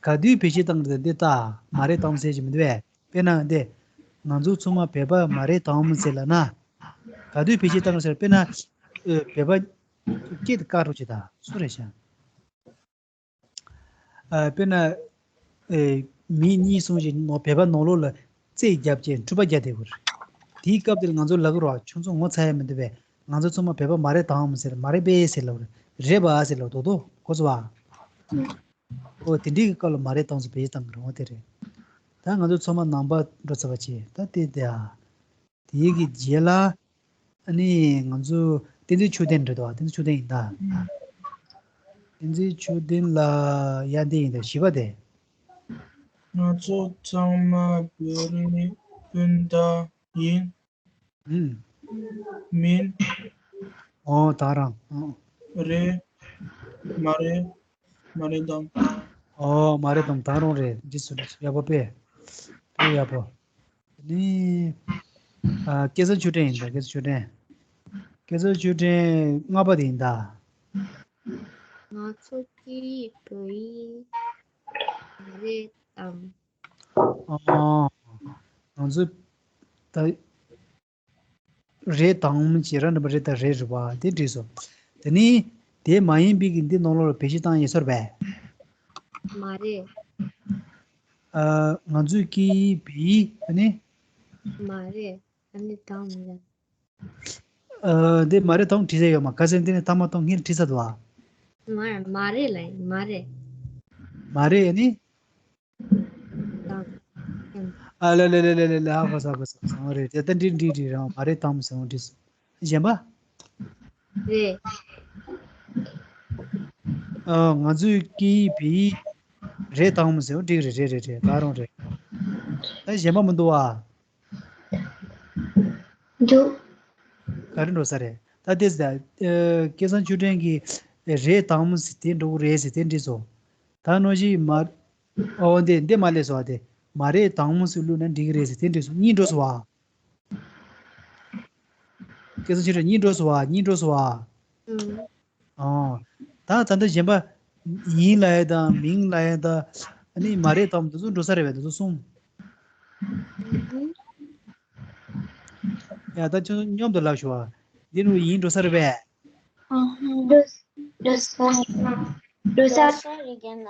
ག་དུས་བེད་སྤྱོད་བཏང་གི་རེད། འདི་ལྟ། མ་རེད་དམ་ཟེར་གྱི་མི་འདུག་པས། དཔེར་ན་འདི། ང་ཚོ་ཚང་མ་བོད་པ་མ་རེད་དམ་ཟེར་ལབ་ན། ག་དུས་བེད་སྤྱོད་བཏང་གི་ཟེར། དཔེར་ན། ཨ། བོད་པ་སྐད་དེ་བཀག་རོགས་བྱེད་ད། སུ་རེད་ཤག་ཨ། དཔེར་ན། ཨེ། མི་གཉིས་གསུམ་ཞིག་ནོ། བོད་པ་ནང་ལོགས་ལ་རྩེད་རྒྱབ་བྱས་འཁྲུག་པ་རྒྱག་བསྡད་ཡོད་རེད། དེའི་སྐབས་དེར་ང་ཚོ་ལབ་ཀྱི་རེད་པ། ཁྱོད་ཚོ་ངོ་ཚ་ཡ་མི་འདུག་པས། ང་ཚོ་ཚང་མ་བོད་པ་མ་རེད་དམ་ཟེར། མ་རེད་པས་ཟེར་ལབ་རེད། རེད་པ་ཟེར་ལབ་འདུག་དོ། གོ་སོང་པ། ཨོ། དེ་འདྲའི་སྐབས་ལ་མ་རེད་དམ་ཟེར་བེད་སྤྱོད་བཏང་གི་རེད། འོ་དེ་རེད། ད་ང་ཚོ་ཚང་མ་ནང་པ་འགྲོ་ཚར་བ་བྱས། ད་དེ་དེ་ཨ། དེའི་གི་རྗེས་ལ། ཨ་ནི་ང་ཚོ་བསྟན་འཛིན་ཆོས་ལྡན་རེད་དོ། བསྟན་འཛིན་ཆོས་ལྡན་ཡིན་ད། བསྟན་འཛིན་ཆོས་ལྡན་ལ་ཡ་འདི་ཡིན་ད། བཞི་པ་དེ། ང་ཚོ་ཚང་མ་བོད་རིགས་སྤུན་ཟླ་ཡིན། ཨུམ། མིན། ཨོ། ད་རང་། ཨོ། རེད། མ་རེད། མ་རེད་དམ། ཨོ། མ་རེད་དམ། ད་རུང་རེད། འདི་སུ་རེད། ཡག་པོ་དཔེ། དཔེ་ཡག་པོ། ནི། ཨ། སྐལ་བཟང་ཆོས་སྒྲོན་ཡིན་ད། སྐལ་བཟང་ཆོས་སྒྲོན། སྐལ་བཟང་ཆོས་སྒྲོན་ལྔ་པ་དེ་ཡིན་ད། ང་ཚོ་གི་བོད་ཡིག་མ་རེད་དམ། ཨོ། ང་ཚོས་ད་རེད་དམ་ཞེས་ར་འདྲ་པོ་རེད་ད་རེད་རེད་པ་དེ་འགྲིག་སོང་། དེ་ནི་དེ་མ་ཡིན་པའི་གི་འདི་ནང་ལོགས་ལ་བེད་སྤྱོད་བཏང་ཡིན་ཟེར་བས། མ་རེད། ཨ། ང་ཚོས་ཀྱིས་བི་ཨ་ནི། མ་རེད། ཨ་ནི་དམ་ཡ། ཨ། འདི་མ་རེད་དམ་བྲིས་ས་ཡོད་མ། ཁ་སང་འདི་ནི་ཐ་མ་དམ་ངེད་བྲིས་ས་འདུག་ཨ། མ་མ་རེད་ལ་ཡིན་མ་རེད། མ་རེད་ཨ་ནི། དམ། ཨ་ལེ་ལེ་ལེ་ལེ་ལེ་ལེ། ཨ་ཧོ་ས་ཧོ་ས་ཧོ་ས་ཧོ་རེད། དེ་ལྟ་འགྲིག་འགྲིག་འགྲིག་རང་མ་རེད་དམ་ཟེར་འོང་འགྲིག་སོང་། གཞན་པ། རེད། ཨ། ང་ཚོས་ཀྱིས་བི་རེད་དམ་ཟེར་འོང་འགྲིག་རེད་རེད་རེད་རེད། ད་རུང་རེད། ད་གཞན་པ་མི་འདུག་ཨ། འདུག་ག་རེ་འགྲོ་ས་རེད། ད་དེ་ཟ། ཨ། སྐལ་བཟང་ཆོས་སྒྲོན་གྱིས་རེད་དམ་ཟེར་དེ་འགྲོ་གི་རེད་ཟེར་དེ་འགྲིག་སོང་། ད་ནོ་ཞིག་མ། ཨོ་འདི་འདི་མ་ལས་སོ་དེ། མ་རེད་དམ་ཟེར་བླུགས་ན་འགྲིག་གི་རེད་ཟེར་དེ་འགྲིག་སོང་། གཉིས་འགྲོ་སོང་ཨ། སྐལ་བཟང་ཆོས་སྒྲོན་གཉིས་འགྲོ་སོང་བ། གཉིས་འགྲོ་སོང་བ། ཨང་། ཨོ། ད་ད་ལྟ་གཞན་པ། ཡིན་ལབ་ཡ་དང་མིན་ལབ་ཡ་དང་། ཨ་ནི་མ་རེད་དམ་དེ་ཚོ་འགྲོ་ས་རེད་པས། དེ་ཚོ་གསུམ། ཡ་ད་ཁྱོད་ཚོ་མཉམ་དུ་ལབ་ཤོག་ཨ། འདི་རུ་ཡིན་འགྲོ་ས་རེད་པས། ཨང་། འགྲོ་ས་འགྲོ་ས་རེད་ཀྱང་ན།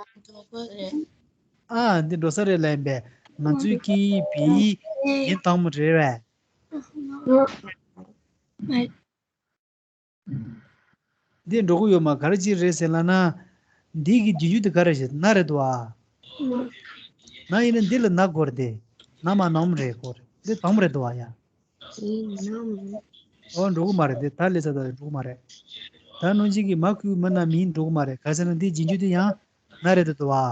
ཨ། འདི་འགྲོ་ས་རེད་ལབ་ཡིན་པས། ང་ཚོའི་ཀྱིས་བི་ཡིན་དམ་རེད་པས། འདི་འགྲོ་གི་ཡོད་མ། ག་རེ་ཅིག་རེད་ཟེར་ལབ་ན། འདི་གི་རྒྱུ་རྒྱུ་དེ་ག་རེ་ཞིག་ན་རེད་དོ་ཨ། ན་ཡིན་ན་འདི་ལ་ན་དགོས་རེད་དེ། ན་མ་ནམ་རེད་དགོས་རེད། འདི་དམ་རེད་དོ་ཨ་ཡ། ཨོ་འགྲོ་གི་མ་རེད་དེ། ད་ལས་ས་ད་འགྲོ་གི་མ་རེད། ད་ནོ་ཅིག་གི་མ་ཁུ་མ་ན་མིན་འགྲོ་གི་མ་རེད། ག་ཟེར་ན་འདི་རྒྱུ་རྒྱུ་དེ་ཡང་ན་རེད་དོ་ཨ།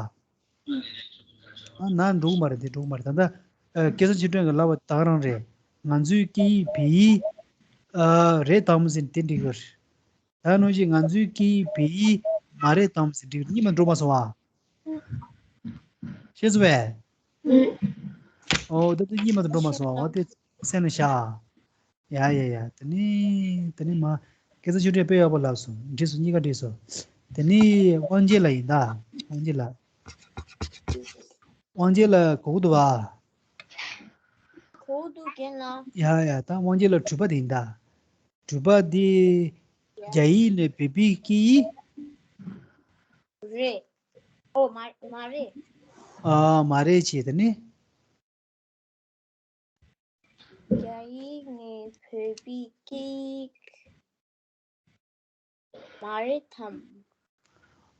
ཨ་ན་འགྲོ་གི་མ་རེད་དེ། འགྲོ་གི་མ་རེད། ད་ལྟ་ཨ་སྐལ་བཟང་ཆོས་སྒྲོན་གྱི་ལབ་པ་ད་ག་རང་རེད། ང་ཚོའི་ཀྱིས་བི་ཡིས་ཨ་རེད་དམ་ཟེར་དེ་འགྲིག་གི་རེད། ད་ནོ་ཞིག་ང་ཚོའི་ཀྱིས་བི་ཡིས་མ་རེད་དམ་ཟེར་འགྲིག་གི་རེད། གཉིས་མ་འགྲོ་མ་སོང་བ། ཤེས་སོང་བས། ཨོ་ད་ལྟ་གཉིས་མ་འགྲོ་མ་སོང་བ། འོ་དེ་སེམས་ལ་བཞག་ཡ་ཡ་ཡ། དེ་ནི་དེ་ནི་མ། སྐལ་བཟང་ཆོས་སྒྲོན་དཔེ་ཡག་པོ་ལབ་སོང་། འགྲིག་སོང་། གཉིས་ཀ་འགྲིག་སོང་། དེ་ནི་དབང་རྒྱལ་ལགས་ཡིན་ད། དབང་རྒྱལ་ལགས། དབང་རྒྱལ་ལགས་གོ་གི་འདུག་བ། གོ་གི་འདུག་རྒན་ལགས། ཡ་ཡ། ད་དབང་རྒྱལ་ལགས་གྲུབ་པ་དེ་ཡིན་ད། གྲུབ་པ་དེ་རྒྱ་ཡིག་ནས་བོད་པའི་སྐད་ཡིག་རེད། ཨོ་མ་མ་རེད། ཨ་མ་རེད་ཅེས་དེ་ནི། རྒྱ་ཡིག་ནས་བོད་པའི་སྐད་ཡིག་མ་རེད་དམ།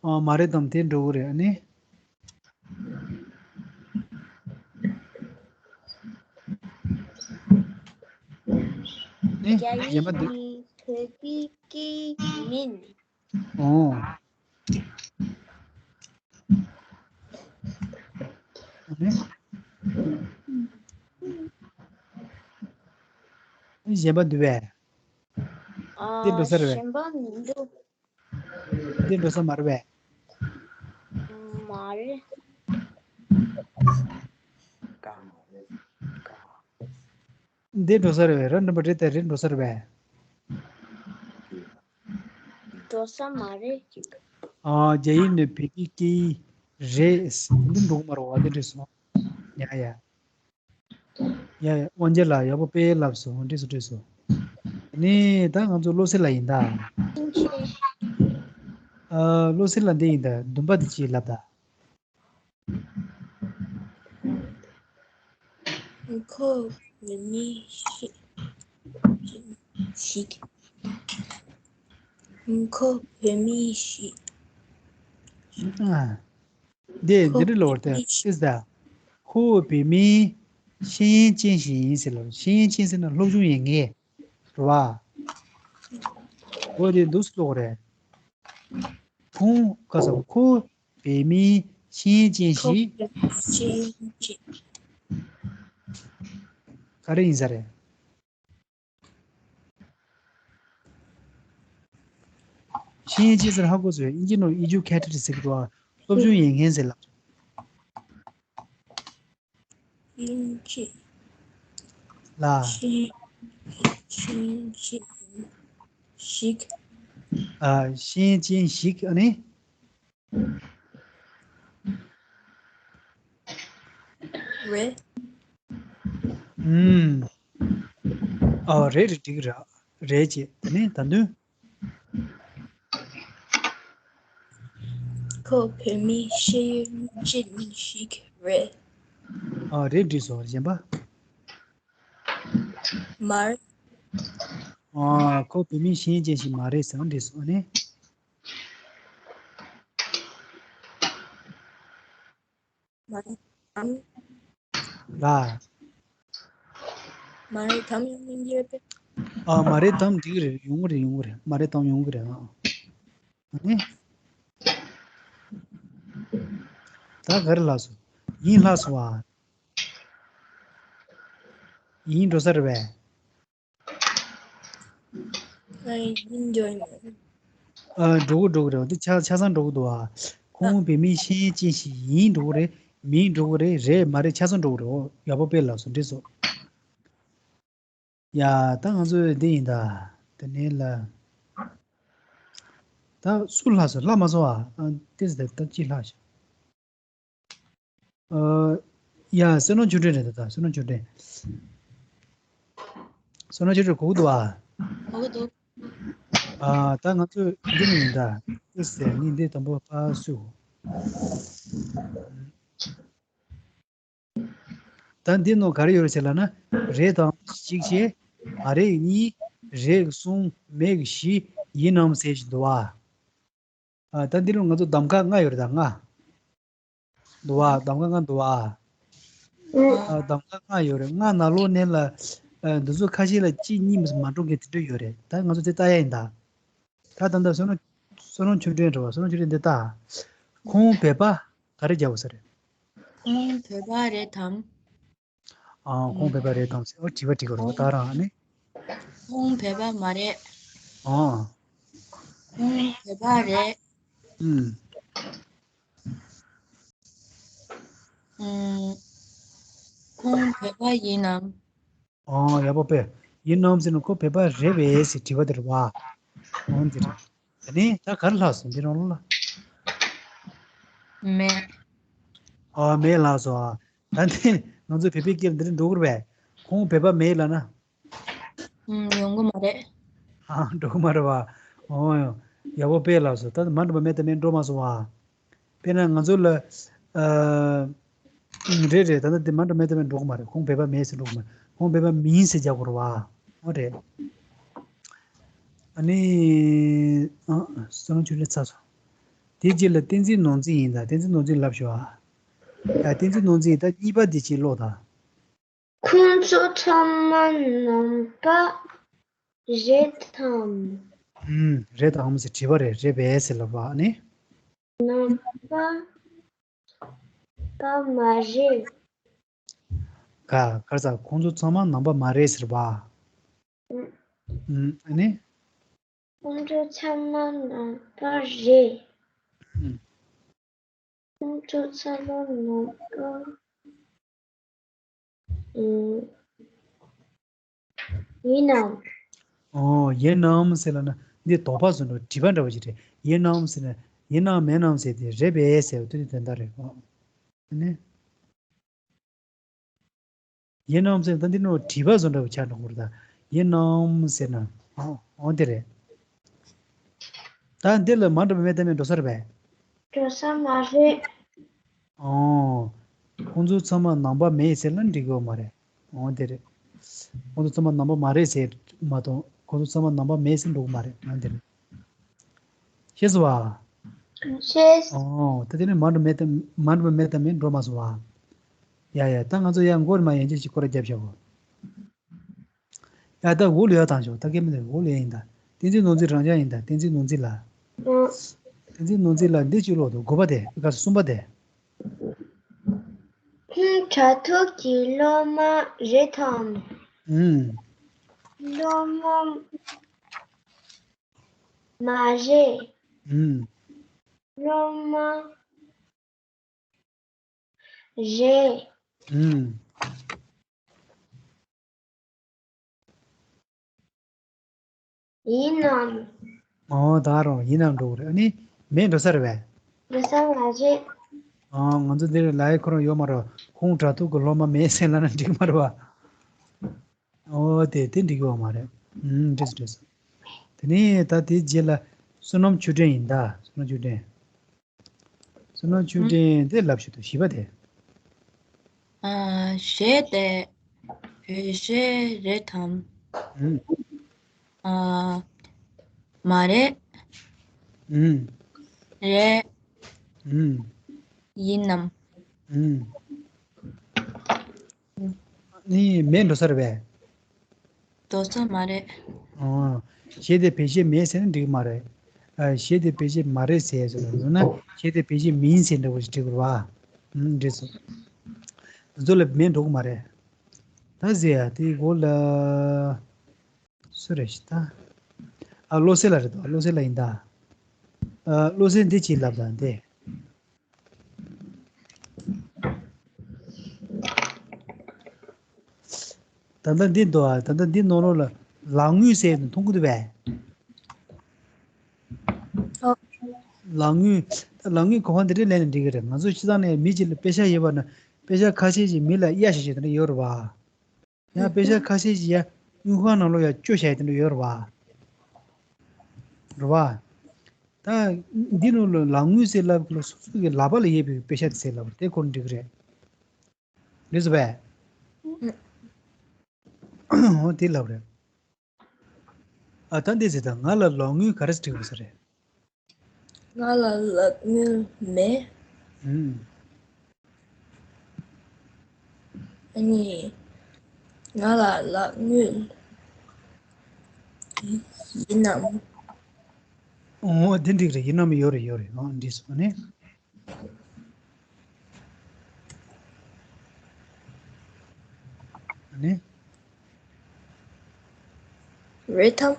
ཨ་མ་རེད་དམ། དེ་འགྲོ་གི་རེད་ཨ་ནི། ཨེ། རྒྱ་ཡིག་གཞན་པ་འདུག་ནི་བོད་པའི་སྐད་ཡིག་མིན། ཨོ། ཨ་ནི། གཞན་པ་འདུག་པས། འདི་འགྲོ་ས་རེད་པས། གཞན་པ་མི་འདུག་འདི་འགྲོ་ས་མ་རེད་པས། མ་རེད། འདི་འགྲོ་ས་རེད་པས། ར་འགྲེང་བུ་རེད་དེ་རེད་འགྲོ་ས་རེད་པས། འགྲོ་ས་མ་རེད། ཨ་རྒྱ་ཡིག་ནས་བོད་ཀྱི་སྐད་ཡིག་རེད། འདི་འགྲོ་གི་མ་རེད་པ། འདི་འགྲིག་སོང་། ཡ་ཡ། ཡ་ཡ། དབང་རྒྱལ་ལགས་ཡག་པོ་དཔེ་ལབ་སོང་། འགྲིག་སོང་འགྲིག་སོང་། ནི་ད་ང་ཚོ་བློ་གསལ་ལགས་ཡིན་ད། ཨ་བློ་གསལ་ལགས་འདི་ཡིན་ད། འདུན་པ་འདི་ཅིག་ལབ་ད། ཁོ་བོད་མི་ཞིག་ཞིག་ཁོ་བོད་མི་ཞིག་ཨ། འདི་འདི་འདྲ་ལབ་པ་རེད་དེ། ཨིས་ད། ཁོ་བོད་མི་ཤེས་ཡོན་ཅན་ཞིག་ཡིན་ཟེར་ལབ། ཤེས་ཡོན་ཅན་ཟེར་ན་སློབ་སྦྱོང་ཡོད་མཁན་རེད་པ། འོ་དེ་འདུག་སེ་ཀློག་རེད། ཁོང་ག་ས་ཁོ་བོད་མི་ཤེས་ཡོན་ཅན་ཞིག་ཤེས་ཡོན་ཅན། ག་རེ་ཡིན་ས་རེད། ཤེས་ཡོན་ཅན་ཟེར་ཧ་གོ་སོང་། དབྱིན་ཇི་ནང་educated ཟེར་གི་འདུག་ཨ། སློབ་སྦྱོང་ཡོད་མཁན་ཟེར་ལབ། དབྱིན་ཇི། ལ། ཤེས་ཤེས་ཡོན་ཅན་ཞིག་ཨ། ཤེས་ཡོན་ཅན་ཞིག་ཨ་ནི། རེད། ཨུམ། ཨ་རེད་རེད། འགྲིག་རེད། རེད་ཅེས། དེ་ནས་ད་དུང་། ཁོ་བོད་མི་ཤེས་ཡོན་ཅན་ཞིག་རེད། ཨ་རེད། འགྲིག་སོང་། གཞན་པ། མ་རེད། ཨ་ཁོ་བོད་མི་ཤེས་ཡོན་ཅན་ཞིག་མ་རེད་ཟེར་བ། འགྲིག་སོང་ཨ་ནི། མ་རེད་དམ། ལ། མ་རེད་དམ་ཡང་མིན་གྱི་རེད་པས། ཨ་མ་རེད་དམ། འགྲིག་གི་རེད། ཡོང་གི་རེད། ཡོང་གི་རེད། མ་རེད་དམ། ཡོང་གི་རེད། ཨ་ཨ་ནི། ད་ག་རེ་ལྷག་སོང་། ཡིན་ལྷག་སོང་བ། ཡིན་འགྲོ་ས་རེད་པས། ཨ་ཡིན་འགྲོ་ཡིན། ཨ་འགྲོ་གི་འགྲོ་གི་རེད། འདི་ཆ་ཆ་ཚང་འགྲོ་གི་འདུག་ཨ། ཁོང་བོད་མི་ཤེས་ཡོན་ཅན་ཞིག་ཡིན་འགྲོ་གི་རེད། མིན་འགྲོ་གི་རེད། རེད་མ་རེད་ཆ་ཚང་འགྲོ་གི་རེད། ཨོ་ཡག་པོ་དཔེ་ལབ་སོང་། འགྲིག་སོང་། ཡ་ད་ང་ཚོས་འདི་ཡིན་ད། དེ་ནས་ལ། ད་སུ་ལྷག་སོང་། ལྷག་མ་སོང་ཨ། ཨ་ཏོག་ཙམ་ད་ད་ཅི་ལྷག་ཤག་ཨ་ཡ་བསོད་ནམས་ཆོས་སྒྲོན་རེད་ད། ད་བསོད་ནམས་ཆོས་སྒྲོན། བསོད་ནམས་ཆོས་སྒྲོན་གོ་གི་འདུག་ཨ། གོ་གི་འདུག་ཨ་ད་ང་ཚོས་འདི་ནས་ཡིན་ད། ཏོག་ཙམ་ངས་འདི་དང་པོ་ཕར་བསུ། ད་འདི་ནང་ག་རེ་ཡོད་རེད་ཟེར་ལབ་ན། རེད་དམ་གཅིག་བྱས། མ་རེད་གཉིས། རེད་གསུམ། མེད་བཞི། ཡིན་ནམ་ཟེར་བཞིན་འདུག་ཨ། ཨ་ད་འདི་ལ་ང་ཚོ་གདམ་ག་ལྔ་ཡོད་རེད་ད། ལྔ་འདུག་ཨ། གདམ་ག་ལྔ་འདུག་ཨ། ཨ་གདམ་ག་ལྔ་ཡོད་རེད། ལྔ་ནང་ལོགས་ནས་ལ། ཨ་འདི་ཚོ་ཁ་ཤས་ལ་གཅིག་གཉིས་མ་འགྲོ་མཁན་དེ་འདྲ་ཡོད་རེད། ད་ང་ཚོ་དེ་ལྟ་ཡ་ཡིན་ད། ད་ད་ལྟ་བསོད་ནམས་བསོད་ནམས་ཆོས་སྒྲོན་རེད་བ། བསོད་ནམས་ཆོས་སྒྲོན་འདི་ལྟ། ཁོང་བོད་པ་ག་རེ་རྒྱག་དགོས་ས་རེད། ཁོང་བོད་པ་རེད་དམ། ཨ་ཁོང་བོད་པ་རེད་དམ་ཟེར། ཨོ་དྲི་བ་དྲི་དགོས་རེད་བ། ད་རང་ཨ་ནི། ཁོང་བོད་པ་མ་རེད། ཨ། ཁོང་བོད་པ་རེད། ཨུམ། ཨུམ། ཁོང་བོད་པ་ཡིན་ནམ། ཨོ་ཡག་པོ་དཔེ། ཡིན་ནམ་ཟེར་ན་ཁོ་བོད་པ་རེད་པས་ཟེར་དྲི་བ་དེ་རེད་བ། ཨོ་འདི་རེད། ད་ནི་ད་ག་རེ་ལྷག་སོང་འདི་རང་ལ། མེད། ཨོ་མེད་ལྷག་སོང་ཨ། ད་ནི་ང་ཚོ་བོད་པའི་སྐད་འདི་རེད་འགྲོ་གི་རེད་པས། ཁོང་བོད་པ་མེད་ལབ་ན། ཨུམ་ཡོང་གི་མ་རེད། ཨ་འགྲོ་གི་མ་རེད་བ། ཨོ་ཡག་པོ་དཔེ་ལྷག་སོང་། ད་མ་འགྲོ་བ་མེད་ད་མེད་འགྲོ་མ་སོང་བ། དཔེར་ན་ང་ཚོ་ལ། ཨ། རེད་རེད། ད་ལྟ་དེ་མ་འགྲོ་མེད་ད་མེད་འགྲོ་གི་མ་རེད། ཁོང་བོད་པ་མེད་ཟེར་འགྲོ་གི་མ་རེད། ཁོང་བོད་པ་མིན་ཟེར་རྒྱག་དགོས་རེད་བ། ཨོ་རེད། ཨ་ནི། ཨ་བསོད་ནམས་ཆོས་སྒྲོན་ཚར་སོང་། དེ་རྗེས་ལ་བསྟན་འཛིན་ནོར་འཛིན་ཡིན་ད། བསྟན་འཛིན་ནོར་འཛིན་ལབ་ཤོག་ཨ། ཡ་བསྟན་འཛིན་ནོར་འཛིན་ད་གཉིས་པ་དེ་ཅིག་ཀློག་ད། ཁོང་ཚོ་ཚང་མ་ནང་པ་རེད་དམ། ཨུམ། རེད་དམ་ཟེར་དྲི་བ་རེད། རེད་པས་ཟེར་ལབ་པ་ནི། ནང་པ་པ་མ་རེད། ག་གར་ས་ཁོང་ཚོ་ཚང་མ་ནང་པ་མ་རེད་ཟེར་བ། ཨུམ། ཨུམ། ཨ་ནི། ཁོང་ཚོ་ཚང་མ་ནང་པ་རེད། ཨུམ། ཁོང་ཚོ་ཚང་མ་ནང་པ། ཨུམ། ཡིན་ནམ། ཨོ་ཡིན་ནམ་ཟེར་ལབ་ན་འདི་དོགས་པ་བཟོ་འདྲ་དྲི་བ་འདྲ་བ་ཞིག་རེད། ཡིན་ནམ་ཟེར་ན་ཡིན་ནམ་མིན་ནམ་ཟེར་དེ་རེད་པས་ཟེར་བ་དེ་དོན་དག་རེད། ཨོ་ཨ་ནི། ཡིན་ནམ་ཟེར་ན་ད་འདི་ནོ་དྲི་བ་བཟོ་འདྲ་བོ་ཆགས་འགྲོ་གི་རེད་ད། ཡིན་ནམ་ཟེར་ན། ཨོ་ཨོ་དེ་རེད། ད་འདི་ལ་མ་འགྲོ་བ་མེད་ད་མེད་འགྲོ་ས་རེད་པས། འགྲོ་ས་མ་རེད། ཨོ། ཁོང་ཚོ་ཚང་མ་ནང་པ་མེད་ཟེར་ན་འགྲིག་གི་ཡོད་མ་རེད། ཨོ་དེ་རེད། ཁོང་ཚོ་ཚང་མ་ནང་པ་མ་རེད་ཟེར་མ་གཏོགས་ཁོང་ཚོ་ཚང་མ་ནང་པ་མེད་ཟེར་འགྲོ་གི་མ་རེད། ཨོ་དེ་རེད། ཤེས་སོང་བ། ཤེས། ཨོ་ད་དེ་ནས་མ་འགྲོ་མེད་ད་མ་འགྲོ་མེད་ད་མེད་འགྲོ་མ་སོང་བ། ཡ་ཡ་ད་ང་ཚོ་ཡ་མགོ་མ་ཡན་ཆད་ཅིག་སྐོར་ར་རྒྱབ་བཞག་གོ། ཡ་ད་འུ་ལ་ཡ་བཏང་ཆོག་ད་སྐད་མི་འདུག་འུ་ལ་ཡ་ཡིན་ད། བསྟན་འཛིན་ནོར་འཛིན་རང་ཅག་ཡིན་ད། བསྟན་འཛིན་ནོར་འཛིན་ལ། བསྟན་འཛིན་ནོར་འཛིན་ལ་འདི་ཅིག་ཀློག་འདུག་དགུ་པ་དེ་ག་ས་གསུམ་པ་དེ། ཁོང་དྲ་ཐོག་གི་སློབ་མ་རེད་དམ། ཨུམ། སློབ་མ་མ་རེད། ཨུམ། སློབ་མ་རེད། ཨུམ། ཡིན་ནམ། ཨོ་ད་རུང་ཡིན་ནམ་འགྲོ་གི་རེད། ཨ་ནི་མེད་འགྲོ་ས་རེད་པས། འགྲོ་ས་མ་རེད། ཨོ་ང་ཚོ་འདིར་ལའི་ཁོ་རང་ཡོད་མ་རེད། ཁོང་དྲ་ཐོག་གི་སློབ་མ་མེད་ཟེར་ལབ་ན་འགྲིག་མ་རེད་པ། ཨོ་དེ་དེ་འགྲིག་གི་ཡོད་མ་རེད། ཨུམ་འགྲིག་སོང་འགྲིག་སོང་། དེ་ནས་ད་དེའི་རྗེས་ལ་བསོད་ནམས་ཆོས་འབྲིང་ཡིན་ད། བསོད་ནམས་ཆོས་འབྲིང་། བསོད་ནམས་ཆོས་ཨུམ། འབྲིང་དེ་ལབ་ཤོག་དང་བཞི་པ་དེ། ཨ། གཞས་དེ་བོད་གཞས་རེད་དམ། ཨུམ། ཨ། མ་རེད། ཨུམ། རེད། ཨུམ། ཡིན་ནམ། ཨུམ། ནི་མེད་འགྲོ་ས་རེད་པས། འགྲོ་ས་མ་རེད། ཨོ། གཞས་དེ་བོད་གཞས་མེད་ཟེར་ན་འགྲིག་གི་མ་རེད། ཨ། གཞས་དེ་བོད་གཞས་མ་རེད་ཟེར་ཟེར་ན། གཞས་དེ་བོད་གཞས་མིན་ཟེར་འདྲ་བོ་ཞིག་འགྲིག་གི་རེད་བ། ཨུམ། འགྲིག་སོང་། འདི་ཚོ་ལ་མེད་འགྲོ་གི་མ་རེད། ད་ཟེར་ཡ་དེའི་མགོ་ལ། སུ་རེད་ཤི་ད། ཨ། བློ་གསལ་ལགས་རེད་དོ། བློ་གསལ་ལགས་ཡིན་ད། ཨ། བློ་གསལ་འདི་ཅིག་ལབ་དང་དེ། ད་ལྟ་འདི་འདུག་ཨ། ད་ལྟ་འདི་ནང་ལོགས་ལ་ལག་དངུལ་ཟེར་ནས་མཐོང་གི་འདུག་པས། ཨོ། ལག་དངུལ། ད་ལག་དངུལ་གོ་བ་འདི་འདྲས་ལེན་ན་འགྲིག་གི་རེད། ང་ཚོ་སྤྱིར་བཏང་ནས་མི་གཅིག་ལ་པེ་ཤ་ཡོད་པ་ན། པེ་ཤ་ཁ་ཤས་ཤིག་མི་ལ་གཡར་བཞག་བྱས་དེ་འདྲ་ཡོད་རེད་བ། ཡང་པེ་ཤ་ཁ་ཤས་ཤིག་ཡ་དངུལ་ཁང་ནང་ལོགས་ཡ་བཅོལ་བཞག་དེ་འདྲ་ཡོད་རེད་བ། རེད་བ། ད་འདི་ནང་ལ་ལག་དངུལ་ཟེར་ལབ་ཀྱི་ལ་སོ་སོ་གི་ལག་པ་ལ་ཡོད་པའི་པེ་ཤ་དེ་ཟེར་ལབ་པ་དེ་ཁོ་ན་འགྲིག་གི་རེད། རེད་ཟེར་བས། འོ་དེ་ལབ་རེད། ཨ། ད་འདི་ཟེར་ད། ང་ལ་ལག་དངུལ་ག་རེ་འགྲིག་པ་ཟེར་རེད། ང་ལ་ལག་དངུལ་མེད། ཨུམ། ཨ་ནི། ང་ལ་ལག་དངུལ་ཡིན་ནམ། ཨོ་དེ་འགྲིག་རེད། ཡིན་ནམ། ཡོད་རེད། ཡོད་རེད། ཨོ་འགྲིག་སོང་ནི། ཨ་ནི། རེད་དམ།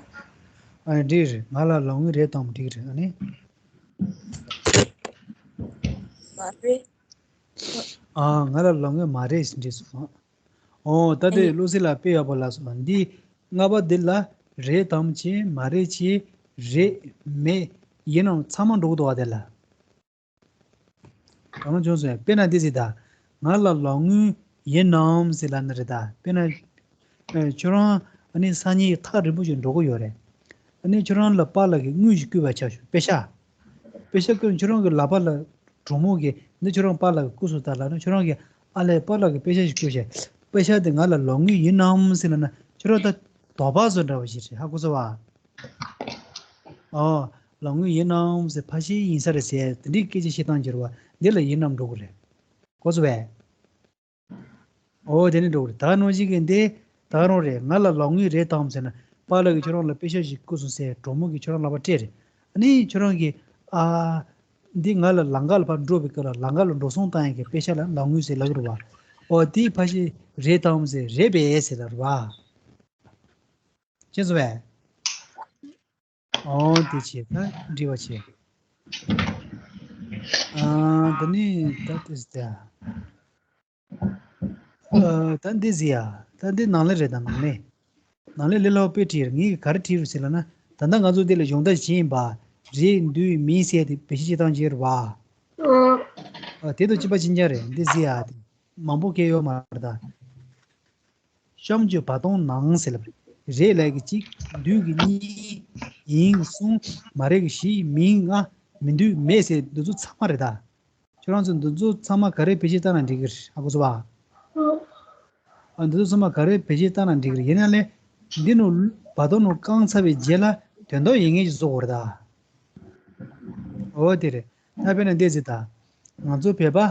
ཨ་ནི་འགྲིག་རེད། ང་ལ་ལག་དངུལ་རེད་དམ། འགྲིག་རེད། ཨ་ནི། མ་རེད། ཨ། ང་ལ་ལག་དངུལ་མ་རེད་ཟེར་འགྲིག་སོང་། ཨོ་ད་ཨ་དེ་ནི། བློ་གསལ་ལགས་དཔེ་ཡག་པོ་ལབ་སོང་། འདི་ལྔ་པ་འདི་ལ་རེད་དམ་བྱས། མ་རེད་བྱས། རེད། མེད། ཡིན་ནམ། ཚང་མ་འགྲོ་གི་འདུག་བ་དེ་ལ། གང་བྱུང་སོང་། དཔེར་ན་འདི་ཟེར་ད། ང་ལ་ལག་དངུལ་ཡིན་ནམ་ཟེར་ལབ་ན་རེད་ད། དཔེར་ན། ཨ། ཁྱོད་རང་ཨ་ནི་སང་ཉིན་ཐག་རིང་པོ་ཞིག་འགྲོ་གི་ཡོད་རེད། ཨ་ནི་ཁྱོད་རང་ལ་པཱ་ལགས་ཀྱིས་དངུལ་ཞིག་བསྐུར་བ་ཆ་བཞག་པེ་ཤ། པེ་ཤ་བསྐུར་ནས་ཁྱོད་རང་གི་ལག་པ་ལ་གྲོགས་མོ་གིས་འདི་ཁྱོད་རང་པཱ་ལགས་ཀྱིས་བསྐུར་སོང་ད་ལབ་ན། ཁྱོད་རང་གིས་ཨ་ལས་པཱ་ལགས་ཀྱིས་པེ་ཤ་ཞིག་བསྐུར་བྱས། པེ་ཤ་དེ་ང་ལ་ལག་དངུལ་ཡིན་ནམ་ཟེར་ལབ་ན། ཁྱོད་རང་ད་དོགས་པ་བཟོ་འདྲ་བ་ཞིག་རེད། ཧ་གོ་སོང་བ། ཨོ། ལག་དངུལ་ཡིན་ནམ་ཟེར། ཕ་ཤེ་ཡིན་ས་རེད་ཟེར་དེ་འདྲའི་སྐད་ཆ་བཤད་སྟངས་ཀྱི་རེད་བ། འདི་ལ་ཡིན་ནམ་འགྲོ་གི་རེད། གོ་སོང་བས། ཨོ་དེ་ནི་འགྲོ་གི་རེད། ད་ག་ནང་བཞིན་གྱི་འདི་ད་ག་རང་རེད། ང་ལ་ལག་དངུལ་རེད་དམ་ཟེར་ན། པཱ་ལགས་ཀྱིས་ཁྱོད་རང་ལ་པེ་ཤ་ཞིག་བསྐུར་སོང་ཟེར། གྲོགས་མོ་གིས་ཁྱོད་རང་ལག་པ་སྤྲད་རེད། ཨ་ནི་ཁྱོད་རང་གིས། ཨ། འདི་ང་ལ་ལམ་ཁ་ལ་ཕར་འགྲོ་བའི་སྐབས་ལ་ལམ་ཁ་ལ་འགྲོ་སོང་བཏང་ཡག་གི་པེ་ཤ་ལ་ལག་དངུལ་ཟེར་ལབ་ཀྱི་རེད་བ། ཨོ་དེའི་ཕ་ཤེ་རེད་དམ་ཟེར། རེད་པས་ཟེར་ལབ་རེད་བ། ཤེས་སོང་བས། ཨོ་དེ་བྱས་ད་འགྲིག་པ་བྱས། ཨ། ད་ནི་ད་དེ་ཟེར། ཨ། ད་འདི་ཟེར་ཡ། ད་འདི་ནང་ལས་རེད་ད། ནང་ལས། ནང་ལས་ལས་སླ་པོ་དཔེ་བྲིས་རེད། ངས་ག་རེ་བྲིས་རེད་ཟེར་ལབ་ན། ད་ལྟ་ང་ཚོ་འདི་ལ་སྦྱོང་བརྡར་བྱེད་ཡིན་པ། རེད། འདུག་མིན་ཟེར་དེ་བེད་སྤྱོད་བྱེད་སྟངས་ཅིག་རེད་བ། ཨ། དེ་དང་གཅིག་པ་གཅིག་རྐྱང་རེད། འདི་ཟེར་ཡ་དེ་མང་པོ་སྐད་ཡོད་མ་རེད་ད། གཤམ་གྱི་བར་སྟོང་ནང་ཟེར་ལབ་རེད། རེད་ལབ་ཀྱི་གཅིག་འདུག་གི་གཉིས། ཡིན་གྱི་གསུམ། མ་རེད་ཀྱི་བཞི། མིན་ལྔ། མི་འདུག་མེད་ཟེར། འདི་ཚོ་ཚང་མ་རེད་ད། ཁྱོད་རང་ཚོ་འདི་ཚོ་ཚང་མ་ག་རེ་བེད་སྤྱོད་བཏང་ན་འགྲིག་གི་རེད། ཧ་གོ་སོང་བ། ཨ། འདི་ཚོ་ཚང་མ་ག་རེ་བེད་སྤྱོད་བཏང་ན་འགྲིག་གི་རེད། ཡིན་ན་ལས་འདི་ནང་བར་སྟོང་ནང་བཀང་ཚར་བའི་རྗེས་ལ་དོན་དག་ཡོད་མཁན་ཞིག་བཟོ་དགོས་རེད་ད། འོ་དེ་རེད། ད་དཔེར་ན་འདི་ཟེར་ད། ང་ཚོ་བོད་པ། རེད།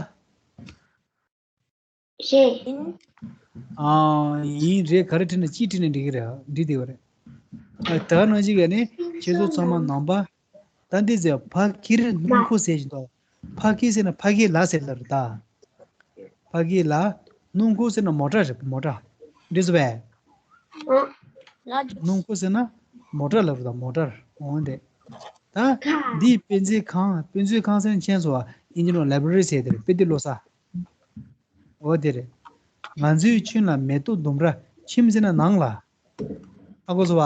ཨ། ཡིན་རེད། ག་རེ་བྲིས་ན། ཅི་བྲིས་ན་འགྲིག་གི་རེད། འགྲིག་བསྡད་ཡོད་རེད། ཨ། ད་ག་ནང་བཞིན་གྱི་ནི་ཁྱེད་ཚོ་ཚང་མ་ནང་པ། ད་འདི་ཟེར། ཕ་གིར་སྣུམ་འཁོར་ཟེར་བཞིན་དུ། ཕ་གི་ཟེར་ན་ཕ་གི་ལ་ཟེར་ལབ་རེད་ད། ཕ་གི་ལ། སྣུམ་འཁོར་ཟེར་ན་མོ་ཊ་རེད། མོ་ཊ། འགྲིག་སོང་བས། ཨ། ལགས་འགྲིག་སྣུམ་འཁོར་ཟེར་ན་མོ་ཊ་ལབ་རེད་ད། མོ་ཊ། འོ་འདི། ད་འདི་དཔེ་མཛོད་ཁང་། དཔེ་མཛོད་ཁང་ཟེར་ན་མཁྱེན་སོང་བ། ཨིན་ཇི་ནང་ལའི་བྷ་རེ་རི་ཟེར་དེ་རེད། དཔེ་དེབ་ཀློག་ས། འོ་དེ་རེད། ང་ཚོའི་ཁྱིམ་ལ་མེ་ཏོག་ལྡུམ་ར། ཁྱིམ་ཟེར་ན་ནང་ལ། ཧ་གོ་སོང་བ།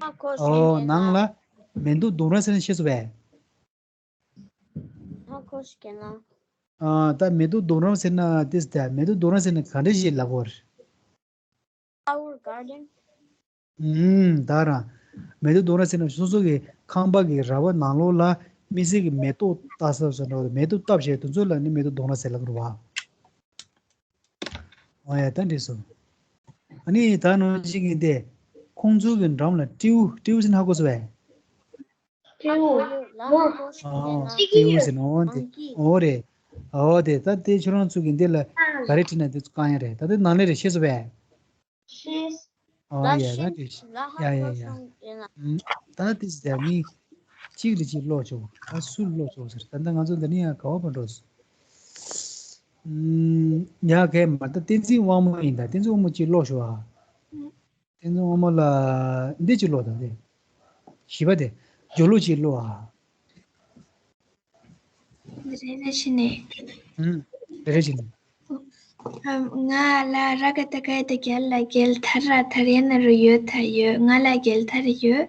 ཧ་གོ་སོང་། ཨོ་ནང་ལ་མེ་ཏོག་ལྡུམ་ར་ཟེར་ན་ཤེས་སོང་བས། ཧ་གོ་སོང་། ཨ། ད་མེ་ཏོག་ལྡུམ་ར་ཟེར་ན་དེ་ད་མེ་ཏོག་ལྡུམ་ར་ཟེར་ན་ག་འདྲ་ཞིག་ལབ་དགོས་རེད། Flower garden. ཨུམ། ད་རང་། མེ་ཏོག་རྡོང་ར་ཟེར་ན་སོ་སོ་གི་ཁང་པ་གི་ར་བ་ནང་ལོགས་ལ་དམིགས་བསལ་གྱི་མེ་ཏོག་ལྟ་ས་ཟེར་འགྲོ་མེ་ཏོག་བཏབ་བྱས་དེ་ཚོ་ལ་ནི་མེ་ཏོག་རྡོང་ར་ཟེར་ལབ་ཀྱི་རེད་བ། ཨོ་ཡ་ད་འགྲིག་སོང་། ཨ་ནི་ད་ནང་བཞིན་གྱི་དེ། ཁོང་ཚོ་གི་འགྲམ་ལ་སྤྲེའུ་སྤྲེའུ་ཟེར་ན་ཧ་གོ་སོང་བས། སྤྲེའུ། ཨ། སྤྲེའུ་ཟེར་ན་འོ་དེ། འོ་རེད། འོ་དེ་ད་དེ་ཁྱོད་རང་ཚོ་གི་འདི་ལ་ག་རེ་བྲིས་ན་དེ་ཚོ་གང་ཡང་རེད། ད་དེ་ནང་ལས་རེད། ཤེས་སོང་བས། ཤེས། ཨོ་ཡ་ད་དེ། ཡ་ཡ་ཡ། ད་དེ་ཟེར་མི་གཅིག་ལ་གཅིག་ཀློག་ཆོག་ད་སུ་ཀློག་ཆོག་ཟེར། ད་ལྟ་ང་ཚོ་འདི་ནས་ཡང་ག་བ་བར་འགྲོ་སོང་། ཡ་གས་མ་ད་བསྟན་འཛིན་དབང་མོ་ཡིན། ད་བསྟན་འཛིན་དབང་མོ་གཅིག་ཀློག་ཤོག་ཨ། བསྟན་འཛིན་དབང་མོ་ལ་འདི་གཅིག་ཀློག་དང་དེ། བཞི་པ་དེ། སྦྱོར་ཀློག་གཅིག་ཀློག་ཨ། རེ་རེ་བྱས་ནས། ཨུམ། རེ་རེ་བྱས་ནས། ང་ལ་ར་ག་བཏགས་རྒ་ཡ་བཏགས་རྒྱ་ལ་རྒྱལ། ཐ་ར་ཐར། ཡ་ན་རོ་ཡོ་ཐ་ཡོད། ང་ལ་རྒྱལ་ཐར་ཡོད།